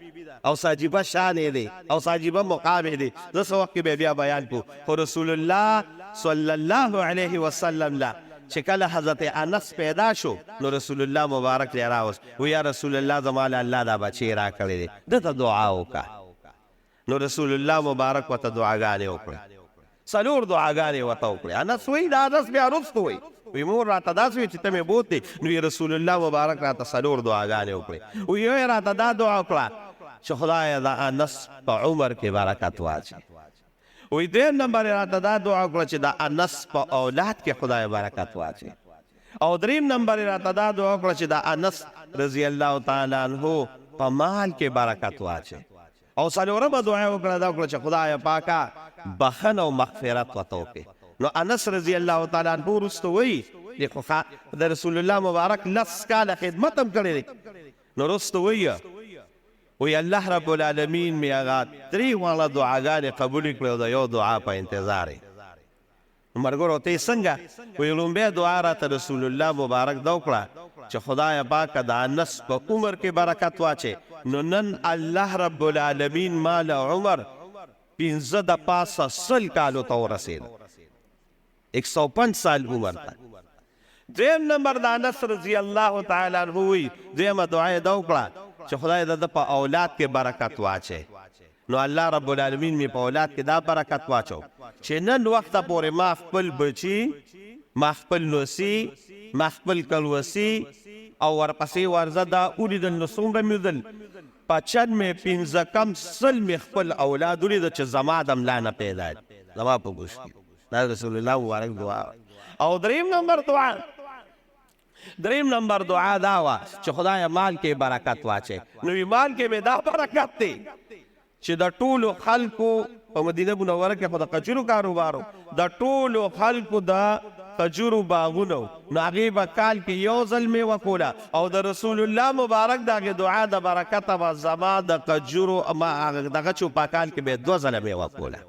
او څه عجیبه شان یې دی او څه عجیبه مقام یې دی، زه څه وخت کې به بیا بیان کړو. خو رسول الله صلی الله علیه وسلم له چې کله حضرت انس پیدا شو نو رسول الله مبارک له راوست، وی یا رسول الله زما له الله دا بچی راکړی دی، ده ته دعا وکړه. نو رسول الله مبارک ورته دعاګانې وکړې، څلور دعاګانې ورته وکړې. انس وایي، دا انس بیا وروسته وایي، وایي مور راته داسې وایي چې ته مې بوتلې، نو وایي رسول الله مبارک راته څلور دعاګانې وکړې. وایي یو یې راته دا دعا وکړه چې خدایه د انس په عمر کې برکت واچوې. وایي دویم نمبر یې راته دا دعا وکړه چې د انس په اولاد کې خدای برکت واچوي. او دریم نمبر یې راته دا دعا وکړه چې د انس رضی الله تعالی عنه په مال کې برکت واچوي. او څلورمه دعا یې وکړه دا وکړه چې خدایه پاکه بخښنه او مغفرت ورته وکړې. نو انس رضی الله تعالی عنه وروسته وایي، دې خو د رسول الله مبارک لس کاله خدمت هم کړی دی، نو وروسته وایي، وایي الله رب العالمین مې هغه درې واړه دعاګانې قبولې کړې او د یو دعا په انتظار یم. ملګرو ته یې څنګه وایي، ړومبی دعا راته رسول الله مبارک دا وکړه چې خدایه پاکه د انس په عمر کې برکت واچوې، نو نن الله رب العالمین ما له عمر پنځه د پاسه 100 کالو ته ورسېد، 105 سال عمر ته. دویم نمبر د انس رضی الله تعالی عنه وایي، دویمه دعا یې دا وکړه چې خدای د ده په اولاد کې برکت واچوي، نو الله رب العالمین مې په اولاد کې دا برکت واچو چې نن وخته پورې ما خپل بچي، ما خپل نوسي، ما خپل کلوسي او ورپسې ورځه دا ولیدل، نو څومره مې ولیدل، په چن مې پنځه کم 100 مې خپل اولاد ولیدل چې زما د ملا نه پیدا دي، زما په ګوشت کې. دا رسول الله مبارک دعا. او دریم نمبر دعا، دریم نمبر دعا دا وه چې خدایه مال کې برکت واچوې. نو وی مال کې مې دا برکت دی چې د ټولو خلکو په مدینه منوره کې خو د کجورو کاروبار و، د ټولو خلکو د کجورو باغونه وو، نو هغې به کال کې یو ځل میوه کوله، او د رسول الله مبارک د هغې دعا د برکته به زما د کجورو دغه چې په کال کې به یې دوه ځله میوه کوله.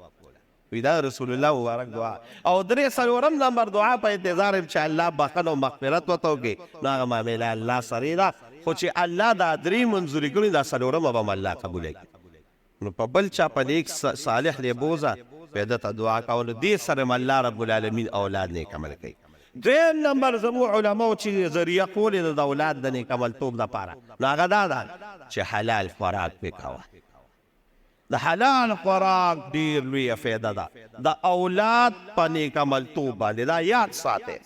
وی دا رسول الله مبارک دعا. او درې څلورم نمبر دعا په انتظار یم چې الله بخښنه او مغفرت ورته وکړي، نو هغه معامله الله سره ده، خو چې الله دا درې منظورې کړي دا څلورمه به هم الله قبوله کړي. نو په بل چا په نیک صالح دې بوځه، بیا ده ته دعا کوه، نو دې سره هم الله رب العالمین اولاد نیک عمل کوي. دویم نمبر زموږ علماو چې ذریعه ښوولې ده د اولاد د نیک عملتوب لپاره، نو هغه دا ده چې حلال خوراک پرې کوه. د حلال خوراک ډیر لویه فایده ده د اولاد په نیک عملتوب باندې، دا یاد ساتئ.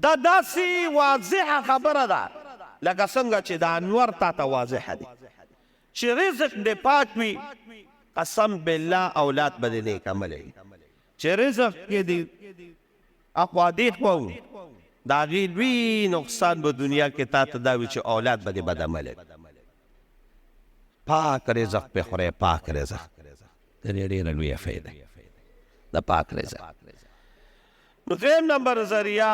دا داسې واضحه خبره ده لکه څنګه چې دا انور تا ته واضحه دی چې رزق دې پاک وي، قسم بالله اولاد به دې نیک عمله وي. چې رزق کې دې اخوا دې خوا وي، د هغې لوی نقصان به دنیا کې تا ته دا وي چې اولاد به دې بد عمله وي. پاک رزق پې خورې، پاک رزق د دې ډېره لویه فایده د پاک رزق. نو دویم نمبر ذریعه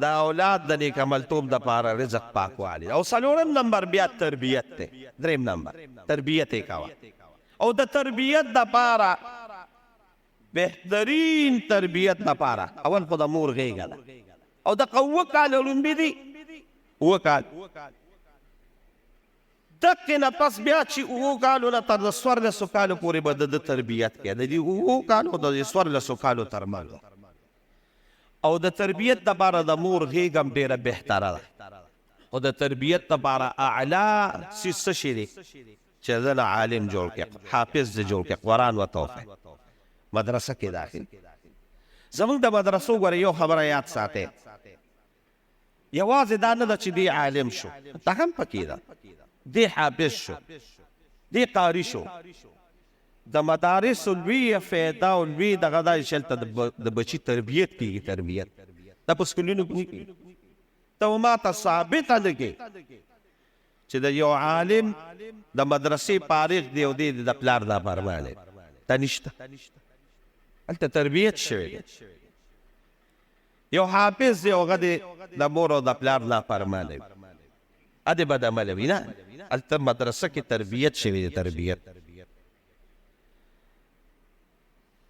د اولاد د نیک عملتوب دپاره رزق پاکوالی. او څلورم نمبر بیا تربیت دی. دریم نمبر تربیت یې کوه، او د تربیت دپاره بهترین تربیت دپاره اول خو د مور غېږه ده، او دغه 7 کاله ړومبي دي، 7 کال دقې نه پس بیا چې 7 کالو نه تر د 14 کالو پورې به د ده تربیت کوي، د دې 7 کالو د دې 14 کالو تر منځ. او د تربیت دپاره د مور غېږه هم ډېره بهتره ده، خو د تربیت دپاره اعلی څیز څه شی دی چې زه له عالم جوړ کړې، حافظ دې جوړ کړې، قرآن ورته وښیې، مدرسه کې داخل. زموږ د مدرسو ګورې یو خبره یاد ساتئ، یوازې دا نه ده چې دی عالم شو، دا هم پکې ده، دی حافظ شو، دی قاري شو. د مدارسو لویه فایده او لوی دغه دا چې هلته د بچي تربیت کېږي، تربیت دا په سکولونو کې نه کېږي. ته ما ته ثابته نه کړې چې د یو عالم د مدرسې فارغ دی او دی د پلار نافرمانه دی، دا نشته. هلته تربیت شوی دی. یو حافظ دی او هغه دی د مور او د پلار نافرمانه وي، ادې بد عمله وي، نه، هلته مدرسه کې تربیت شوی دی، تربیت.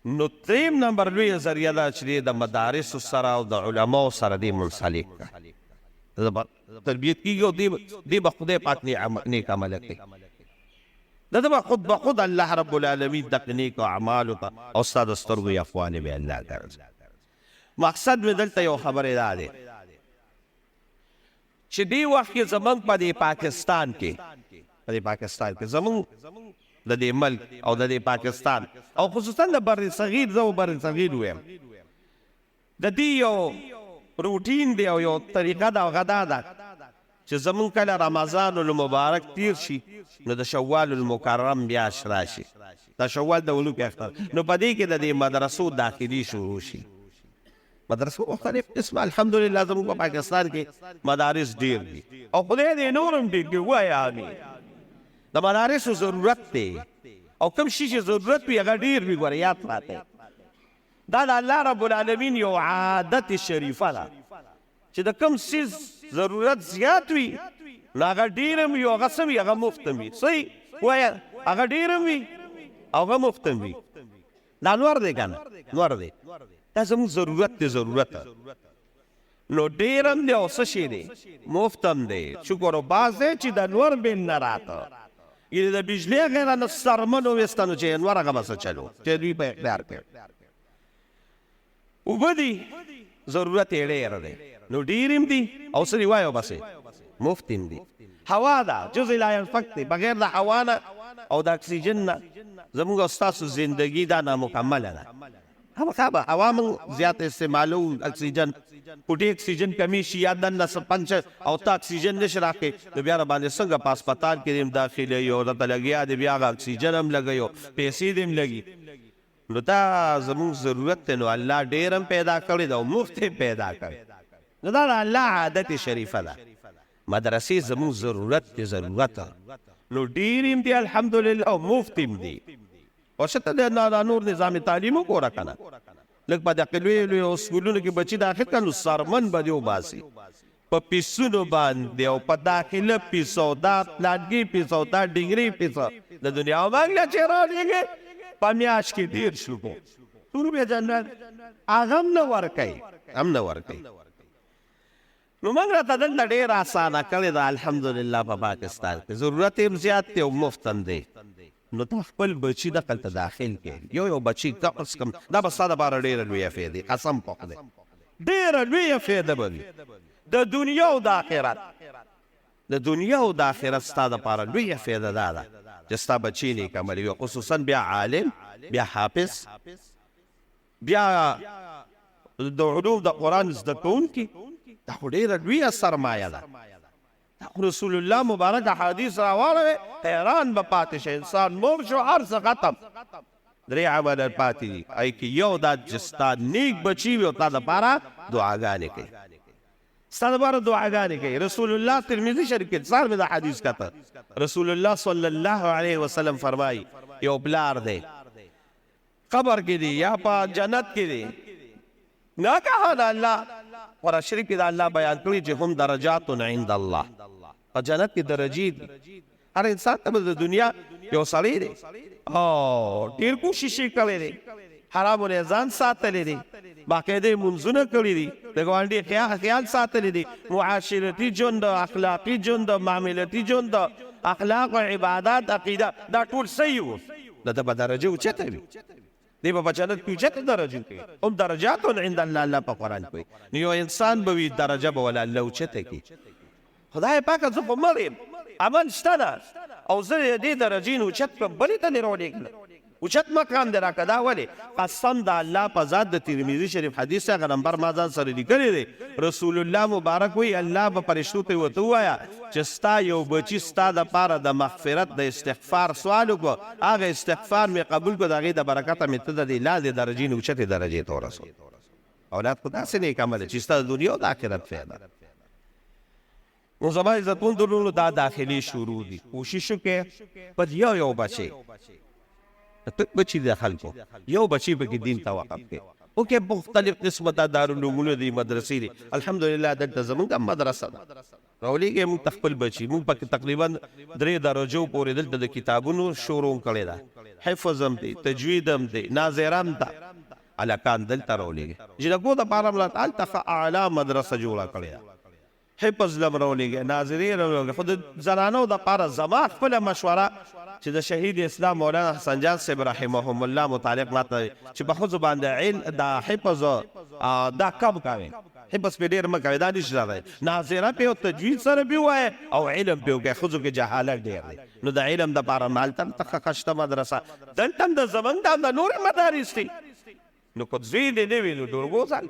نو دریم نمبر لویه ذریعه دا چې دی د مدارسو سره او د علماو سره دی منسلک کړه. تربیت کیږي او دی دی به خدای پاک نیک عمل کوي. د ده به خود به خود الله رب العالمین دغه نیکو اعمالو ته او ستا د سترګو یخوالی به الله ګرځوي. مقصد مې دلته یو خبرې دا دی چې دې وخت کې زمونږ په دې پاکستان کې په دې پاکستان کې زمونږ د دې ملک او د دې پاکستان او خصوصا د بر صغیر، زه بر صغیر وایم، د دې یو روټین دی او یو طریقه ده، هغه دا ده چې زمونږ کله رمضان المبارک تیر شي نو د شوال المکرم میاشت راشي، دا شوال د وړوکي اختر، نو په دې کې د دې مدرسو داخلي شروع شي. مدرسو مختلف قسمه، الحمدلله زموږ په پاکستان کې مدارس ډیر دي او خدای دې نور هم ډیر کړي، ووایه آمین. د مدارسو ضرورت دی او کوم شي چې ضرورت وي هغه ډیر وي. ګوره یاد ساتئ، دا د الله رب العالمین یو عادت شریفه ده چې د کوم څیز ضرورت زیات وي نو هغه ډیر هم وي او هغه څه وي، هغه مفت هم وي. صحیح وایه، هغه ډیر هم وي او هغه مفت هم وي. دا نور دی که نه نور دی، دا زموږ ضرورت دی، ضرورت نو ډیر هم دی او څه شی دی، مفت هم دی. شکر او باز دی چې د نور بیل نه راته، یعنې د بجلی غیره نه څرمن وویسته نو چې نور هغه به څه چلو چې دوی په اختیار کړي. اوبه دي، ضرورت یې ډېر دی نو ډېر هم دي او څه دي وایو بسې مفت هم دي. هوا ده، جزء لا ینفک دی، بغیر د هوا نه او د اکسیجن نه زموږ او ستاسو زندګي دا نامکمله ده. خامخا به هوا موږ زیات استعمالوو، اکسیجن کوټې اکسیجن کمی شي یا دننه څه پنچر او ته اکسیجن نشې راکړې نو بیا راباندې څنګه په هسپتال کې دې هم داخلوي او درته لګیا دی بیا هغه اکسیجن هم لګوي او پیسې دې هم لګي. نو دا زموږ ضرورت دی، نو الله ډېر هم پیدا کړی ده او مفت هم پیدا کړی، نو دا د الله عادت شریفه ده. مدرسې زموږ ضرورت دی، ضرورت نو ډېر هم دي الحمدلله او مفت هم دي. او څه ته دا نور نظام تعلیم وګوره که نه، لږ په دغه لویو لویو سکولونو کې بچي داخل کړه نو څرمن به دې وباسي په پیسونو باندې او په داخله پیسو، دا پلانګي پیسو، دا ډنګري پیسو، د دنیا او موږ له چې راولېږي په میاشت کې 30 روپۍ، څو روپۍ جنرال هغه هم نه ورکوي، هم نه ورکوي. نو موږ راته دلته ډېره اسانه کړې ده الحمدلله په پاکستان کې، ضرورت یې هم زیات دی او مفت هم دی. نو ته خپل بچي دقلته داخل کړې، یو یو بچي کم از کم، دا به ستا دپاره ډېره لویه فایده، قسم په خدای ډېره لویه فایده به وي د دنیا او د آخرت. د دنیا او د آخرت ستا دپاره لویه فایده دا ده چې ستا بچی نیک عمل وي، خصوصا بیا عالم، بیا حافظ، بیا د علوم د قرآن زده کوونکي، دا خو ډېره لویه سرمایه ده. دا خو رسول الله مبارک احادیث راواړوې حیران به پاتې شي، انسان مړ شو هر څه ختم، درې عمله پاتې دي، هغې کې یو دا چې ستا نیک بچي وي او تا دپاره دعاګانې کوي، ستا دپاره دعاګانې کوي. رسول الله ترمذي شریف کې سهار مې دا حدیث کته، رسول الله صلی الله علیه وسلم فرمایي یو پلار دی قبر کې دی یا په جنت کې دی، ناګهانه الله قرآن شریف کې دا الله بیان کړی چې هم درجات عند الله، په جنت کې درجې دي. هر انسان ته د دنیا یو سړی دی او ډېر کوشش یې کړی دی، حرامو نه ځان ساتلی دی، باقاعده یې لمونځونه کړي دي، د ګاونډي خیال ساتلی دی، معاشرتي ژوند، اخلاقي ژوند، معاملتي ژوند، اخلاق او عبادات، عقیده، دا ټول صحیح وو، د ده به درجه اوچته وي، دی به په جنت کې اوچته درجه کوي. هم درجات عند الله، الله په قرآن کې وایي. نو یو انسان به وي درجه به وله الله اوچته کړي. خدای پاکه زه خو مړ یم، عمل شته نه، او زه د دې درجې نه اوچت کړم، بلې ته دې راولېږلم، اوچت مقام دې راکړه. دا ولې؟ قسم د الله په ذات، د ترمذي شریف حدیث هغه نمبر ما ځان سره لیکلی دی، رسول الله مبارک وایي الله به فرشتو ته ورته ووایه چې ستا یو بچي ستا دپاره د مغفرت د استغفار سوال وکړو، هغه استغفار مې قبول کړو، د هغې د برکته مې ته د دې لاندې درجې نه اوچتې درجې ته ورسول. اولاد خو داسې نیک عمل چې ستا د دنیا او د آخرت فایده. نو زما عزتمند وروڼو دا داخلي شروع دي، کوشش وکړئ په یو یو بچي، ټک بچي د خلکو یو بچي پکې دین ته وقف کړئ. اوکې مختلف قسمه دا دارالعلومونه دي، مدرسې دي، الحمدلله دلته زمونږ هم مدرسه ده، راولېږئ موږ ته خپل بچي. موږ پکې تقریبا 3 درجو پورې دلته د کتابونو شروع کړې ده، حفظ هم دی، تجوید هم دی، ناظره هم ده، هلکان دلته راولېږئ. جینکو دپاره هم راته هلته ښه اعلی مدرسه جوړه کړې ده، حفظ له هم راولېږئ، ناظرې له هم راولېږئ. خو د زنانو دپاره زما خپله مشوره چې د شهید اسلام مولانا حسن جان صاحب رحمهم الله متعلق ماته چې په ښځو باندې علم دا حفظ دا کم کوي، حفظ پې ډېر مه کوئ، دا نشي راغلی، ناظره پې او تجوید سره پې ووایه او علم پې وکړئ. ښځو کې جهالت ډېر دی، نو د علم دپاره هم هلته هم ښه شته مدرسه، دلته هم د زمونږ د هم د نورې مدارس دي. نو که زوی دې نه وي نو لور بوځه،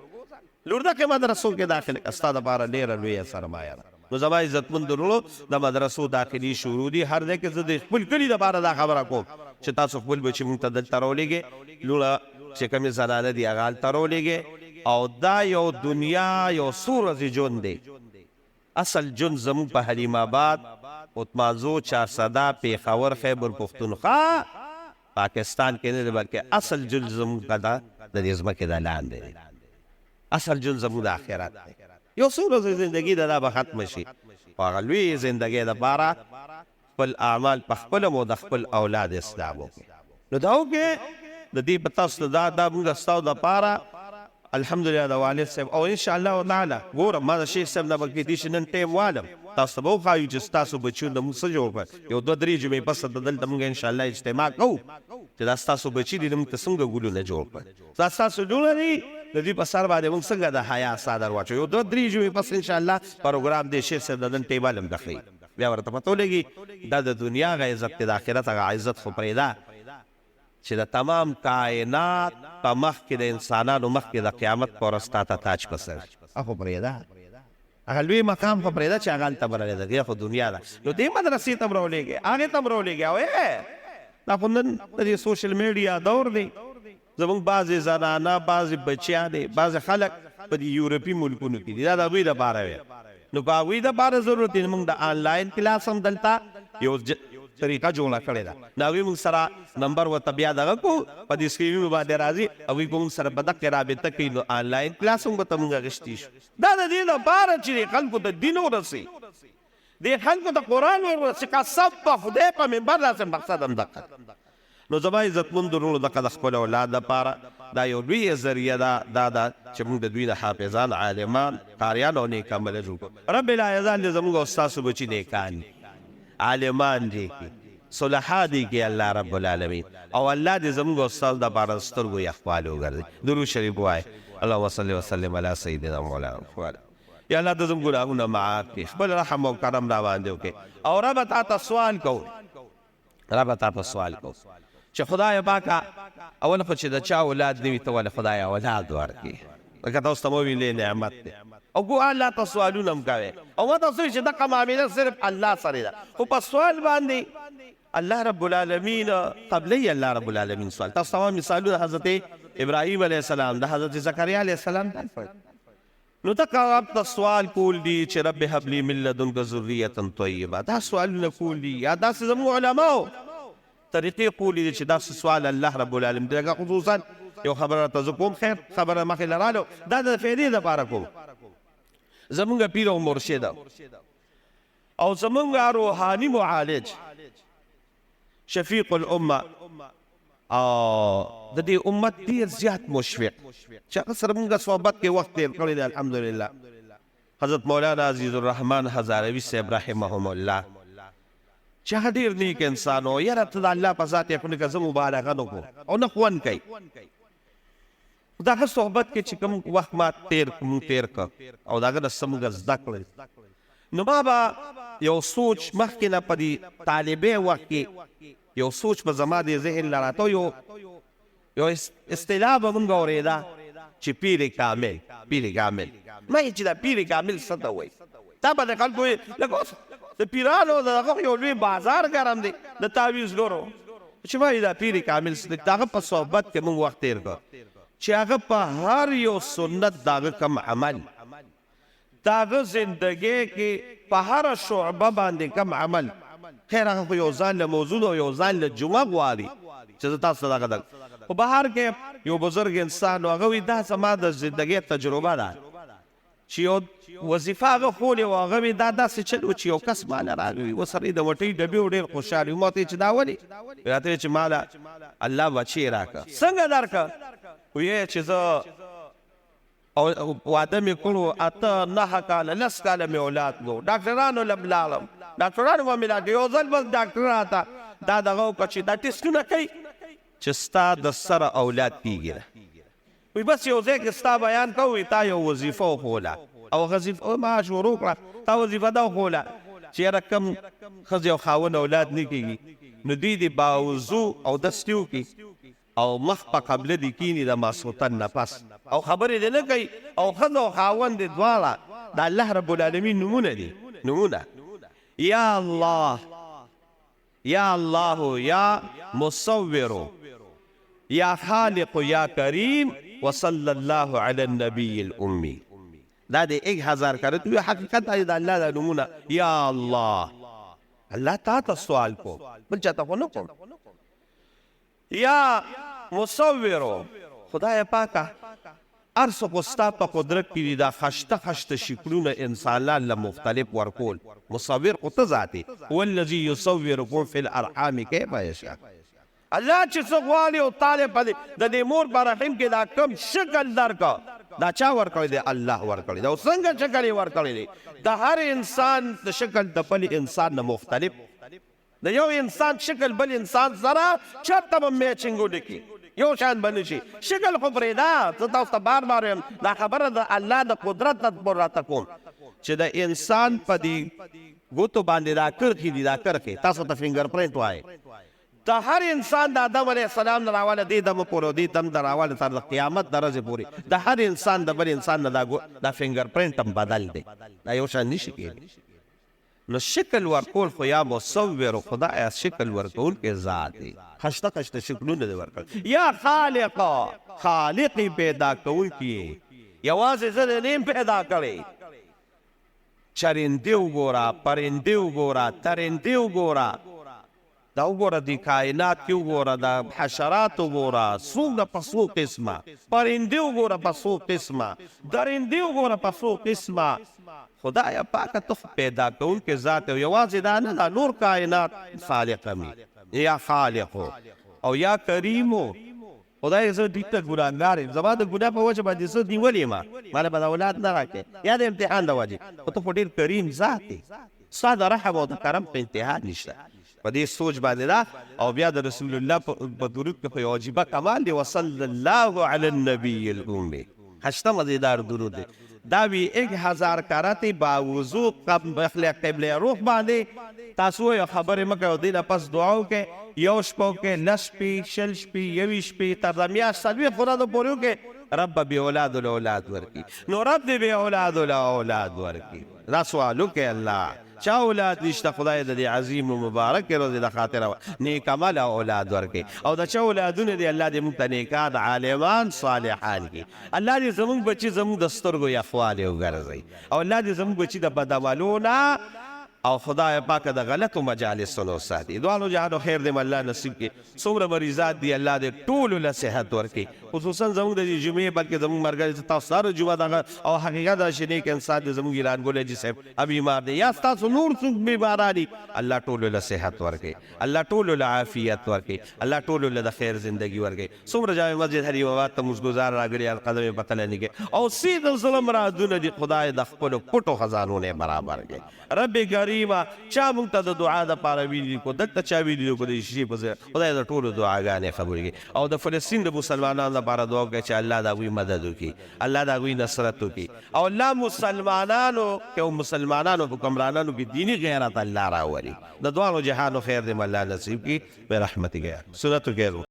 لور دغې مدرسو کې داخله کړه، ستا دپاره ډېره لویه سرمایه ده. نو زما عزتمند وروڼو، د مدرسو داخلې شروع دي هر ځای کې. زه د خپل کلي دپاره دا خبره کوم چې تاسو خپل بچي مونږ ته دلته راولېږئ، لوڼه چې کومې زنانه دي هغه هلته راولېږئ. او دا یو دنیا یو څو ورځې ژوند دی، اصل ژوند زموږ په حلیم آباد، اتمانزو، چارسده، پېښور، خیبر پښتونخوا، پاکستان کې نه دی، بلکې اصل ژوند زموږ د دې ځمکې د لاندې دی. اصل ژوند زموږ د آخرت دی. یو څو ورځې زندګي ده، دا به ختمه شي، خو هغه لویې زندګۍ دپاره خپل اعمال په خپله مو د خپل اولاد اصلاح وکړئ. نو دا وکړئ د دې په تاسو دا دا موږ ستاسو دپاره الحمدلله د والد صاحب او ان شاء الله تعالی ګوره ما د شیخ صاحب نه به کېدای شي نن ټایم والم، تاسو ته به وښایو چې ستاسو بچیو نه موږ څه جوړ کړل. یو دوه درې جمعې پس ته دلته موږ ان شاء الله اجتماع کوو چې دا ستاسو بچي دي، موږ ته څنګه ګلونه جوړ کړل، دا ستاسو لوڼه دي، د دوی په سر باندې موږ څنګه د حیا څادر واچو. یو دوه درې جمعې پس ان شاء الله پروګرام دی، شیخ صاحب د نن ټایم والم دخلي، بیا ورته پته ولګي دا د دنیا هغه عزت دی، د آخرت هغه عزت خو پرېږده چې د تمام کائنات په مخ کې د انسانانو مخ کې د قیامت په ورځ تا ته تاج په سر شي. هغه خو پرېږده، هغه لوی مقام خو پرېږده چې هغه هلته به راولېږي، خو دنیا ده. نو دې مدرسې ته هم راولېږئ، هغې ته هم راولېږئ. او دا خو نن د دې سوشل میډیا دور دی، زموږ بعضې زنانه، بعضې بچیانې، بعضې خلک په دې یورپي ملکونو کې دي، دا د هغوی دپاره وی، نو په هغوی دپاره ضرورت دی. موږ د آنلاین کلاس هم دلته یو طریقه جوړه کړې ده، نو هغوی موږ سره نمبر ورته بیا دغه کو په دې سکرینونو باندې راځي، هغوی به موږ سره په دقې رابطه کوي، نو آنلاین کلاس هم ورته موږ اخیستی شو. دا د دې دپاره چې خلکو ته دین ورسي، دې خلکو ته قرآن ورسي، قسم په خدای په منبر داسې مقصد هم دقه. نو زما عزتمند وروڼو، دغه د خپل اولاد لپاره دا یو لویه ذریعه ده، دا ده چې موږ د دوی نه حافظان، عالمان، قاریان او نیک عمله جوړ کړو. رب العزت دې زموږ او ستاسو بچي نیکان دي، عالمان دي، صلحا دي کې الله رب العالمین، او الله دې زموږ او ستاسو دپاره سترګو یخوالی وګرځي. درود شریف ووایئ، اللهم صل وسلم علی سیدنا مولانا محمد. یا الله ته زموږ ګناهونه معاف کړي، خپل رحم او کرم را باندې وکړي. او رب تا ته سوال کوو، رب تا ته سوال کوو چې خدای پاکه اول خو چې د چا اولاد نه وي ته ولې خدای اولاد ورکړي، لکه تاسو ته مو ویلې نعمت دی. او ګو الله ته سوالونه هم کوي، او ما تاسو چې دغه معامله صرف الله سره ده، خو په سوال باندې الله رب العالمین قبلې الله رب العالمین سوال. تاسو ته مثالونه حضرت ابراهیم علیه السلام، د حضرت زکریا علیه السلام دا. نو دغه رب ته سوال کول دي چې رب هب لي من لدنک ذریة طیبه، دا سوالونه کول دي. یا داسې زموږ علماو طریقې کولې دي چې داسې سوال الله رب العالمین دی. لکه خصوصا یو خبره راته زه کوم، خیر خبره مخې له رالو، دا د فایدې دپاره کوم. زموږ پیر او مرشد او زموږ روحاني معالج شفیق الامه او د دې امت ډېر زیات مشفق چې هغه سره موږ صحبت کې وخت تېر کړی دی الحمدلله، حضرت مولانا عزیز الرحمن هزاروي صاحب رحمهم الله، چې هغه ډېر نیک انسان و. یاره ته د الله په ذات یې خو لکه زه مبالغه نه کوم او نه خوند کوي، د هغه صحبت کې چې کوم وخت ما تېر تېر کړ او د هغه نه څه موږ زده کړل، نو ما به یو سوچ مخکې نه په دې طالبۍ وخت کې یو سوچ به زما دې ذهن له راته، یو یو اصطلاح به مونږ اورېده چې پیر کامل، پیر کامل. ما یې چې دا پیر کامل څه ته وایي، دا به د خلکو لکه اوس د پیرانو د هغه یو لوی بازار ګرم دی د تعویذګرو، چې ما یې دا پیر کامل څه دی. د هغه په صحبت کې مونږ وخت تېر کړ چې هغه په هر یو سنت د هغه کوم عمل، د هغه زندګۍ کې په هره شعبه باندې کوم عمل، خیر هغه خو یو ځان له موضوع او یو ځان له جمعه غواړي چې زه تاسو ته دغه درک. خو بهر کې یو بزرګ انسان و، هغه وایي دا زما د زندګۍ تجربه ده. چې یو وظیفه هغه ښولې وه، هغه مې دا داسې چل و چې یو کس ماله راغی ورسره یې د وټۍ ډبې و، ډېر خوشحال وي. ما ته یې چې دا ولې؟ راته یې چې ماله الله بچی راکړه. څنګه درکړه؟ ویې چې زه او واده مې کړو، 8 9 کاله 10 کاله مې اولاد نه و، ډاکټرانو له لاړم، ډاکټرانو به مې لاړ، یو ځل بس ډاکټر راته دا دغه وکړه چې دا ټسټونه کوي چې ستا د سره اولاد کېږي نه. وی بس یو ځای کې ستا بیان کوو، وی تا یو وظیفه وښوله او وظیفه ما شروع کړه، تا وظیفه دا وښوله چې یاره کم ښځې او خاوند اولاد نه کېږي نو دوی دې باوضو او دستي وکړي او مخ په قبله دې کیني د ماسخوتن نه پس او خبرې دې نه کوي، او ښځه او خاوند دې دواړه د الله رب العالمین نومونه دي، نومونه یا الله یا الله یا مصور یا خالق یا کریم وصلی الله علی النبی الأمی. دا دې 1000 کرت وي. حقیقت دا د الله دا نومونه یا الله، الله تا ته سوال کوم، بل چاته خو نه کوم. یا مصور، خدای پاکه هر څه خو ستا په قدرت کې دي، دا خشته خشته شکلونه انسانان له مختلف ورکول، مصور خو ته ذات یې، هو الذي یصورکم فی الارحام کیف یشاء. الله چې څه غواړي او تا له په د دې مور په رحم کې دا کوم شکل درکړ، دا چا ورکړی دی؟ الله ورکړی دی. او څنګه شکل یې ورکړی دی؟ د هر انسان د شکل د بل انسان نه مختلف، د یو انسان شکل بل انسان سره چېرته به matching ونه کړي، یو شان به نه شي. شکل خو پرېږده، زه تاسو ته بار بار وایم دا خبره د الله د قدرت نه پورې راته کوم چې د انسان په دې ګوتو باندې دا کرښې دي، دا کرښې تاسو ته finger print وایي، د هر انسان د آدم علیه السلام نه راواله دې دمه پورې او دې دم نه راواله تر د قیامت د ورځې پورې د هر انسان د بل انسان نه دا finger print هم بدل دی، دا یو شان نشي کېدی. نو شکل ورکول خو یا مصور، خدای شکل ورکول کې ذات دی، خشته خشته شکلونه دی ورکړل. یا خالق، خالق پیدا کوونکی، یوازې زه دې نه یم پیدا کړی، چرندې وګوره، پرندې وګوره، ترندې وګوره، دا وګوره دې کائنات کې وګوره، دا حشرات وګوره، څومره په څو قسمه، پرندې وګوره په څو قسمه، درندې وګوره په څو قسمه. خدای پاکه ته خو پیدا کوونکی ذات یې، یوازې دا نه، دا نور کائنات خالق هم یا خالق او یا کریم. خدای زه دوی ته ګناهګار یم، زما د ګناه په وجه باندې زه نیولې یم، ماله به د اولاد نه راکړې یا د امتحان د وجې، خو ته خو ډېر کریم ذات یې، ستا د رحم او د کرم په انتها نشته. په دې سوچ باندې دا. او بیا د رسول الله په درود کې خو یو عجیبه کمال دی، وصلی الله علی النبی الأمي، خشته مزیدار درود دی. دا وی 1000 کرتې باوضو قبله روح باندې تاسو یو خبرې مه کوئ، دې نه پس دعا وکړئ، یو شپه وکړئ، 10 شپې، 20 شپې، 21 شپې، تر د میاشت 40 ورځو پورې وکړئ، رب به بې اولادو له اولاد ورکړي. نو رب دې بې اولادو له اولاد ورکړي. دا سوال وکړئ الله، چا اولاد نشته خدای د دې عظیم او مبارک ورځې د خاطره نیک عمله اولاد ورکړي، او د چا اولادونه دي الله دې موږ ته نیکان عالمان صالحان کړي. الله دې زموږ بچي زموږ د سترګو یخوالی وګرځوي، او الله دې زموږ بچي د بدعملو نه او خدای پاک د غلطو مجالسونو وساتي. دواړو جهانو خیر دې الله نصیب کړي. څومره مریضات دي الله دې ټولو له صحت ورکړي، خصوصا زموږ د دې جمعې، بلکې زموږ ملګري چې تاسو سره جمعه دغه او حقیقت دا چې نیک انسان دې زموږ ایران ګل حاجي صاحب بیمار دی یا ستاسو نور څوک بیماران دي، الله ټولو له صحت ورکړي، الله ټولو له عافیت ورکړي، الله ټولو له د خیر زندګي ورکړي. څومره جامع مسجد حلیم آباد ته موږ ګزار راغلي، هر قدم یې په تله نه کړي، او سید زړه مرادونه دي خدای د خپلو پټو خزانو نه برابر کړي. رب کریمه چا موږ ته د دعا دپاره ویلي کو، دلته چا ویلي کو د شیشې په ځای، خدای د ټولو دعاګانې قبول کړي. او د فلسطین د مسلمانانو لپاره دعا وکړي چې الله د هغوی مدد وکړي، الله د هغوی نصرت وکړي، او الله مسلمانانو کې او مسلمانانو حکمرانانو کې دیني غیرت الله راولي. د دواړو جهانو خیر دې الله نصیب کړي برحمتک یا سنتو کې.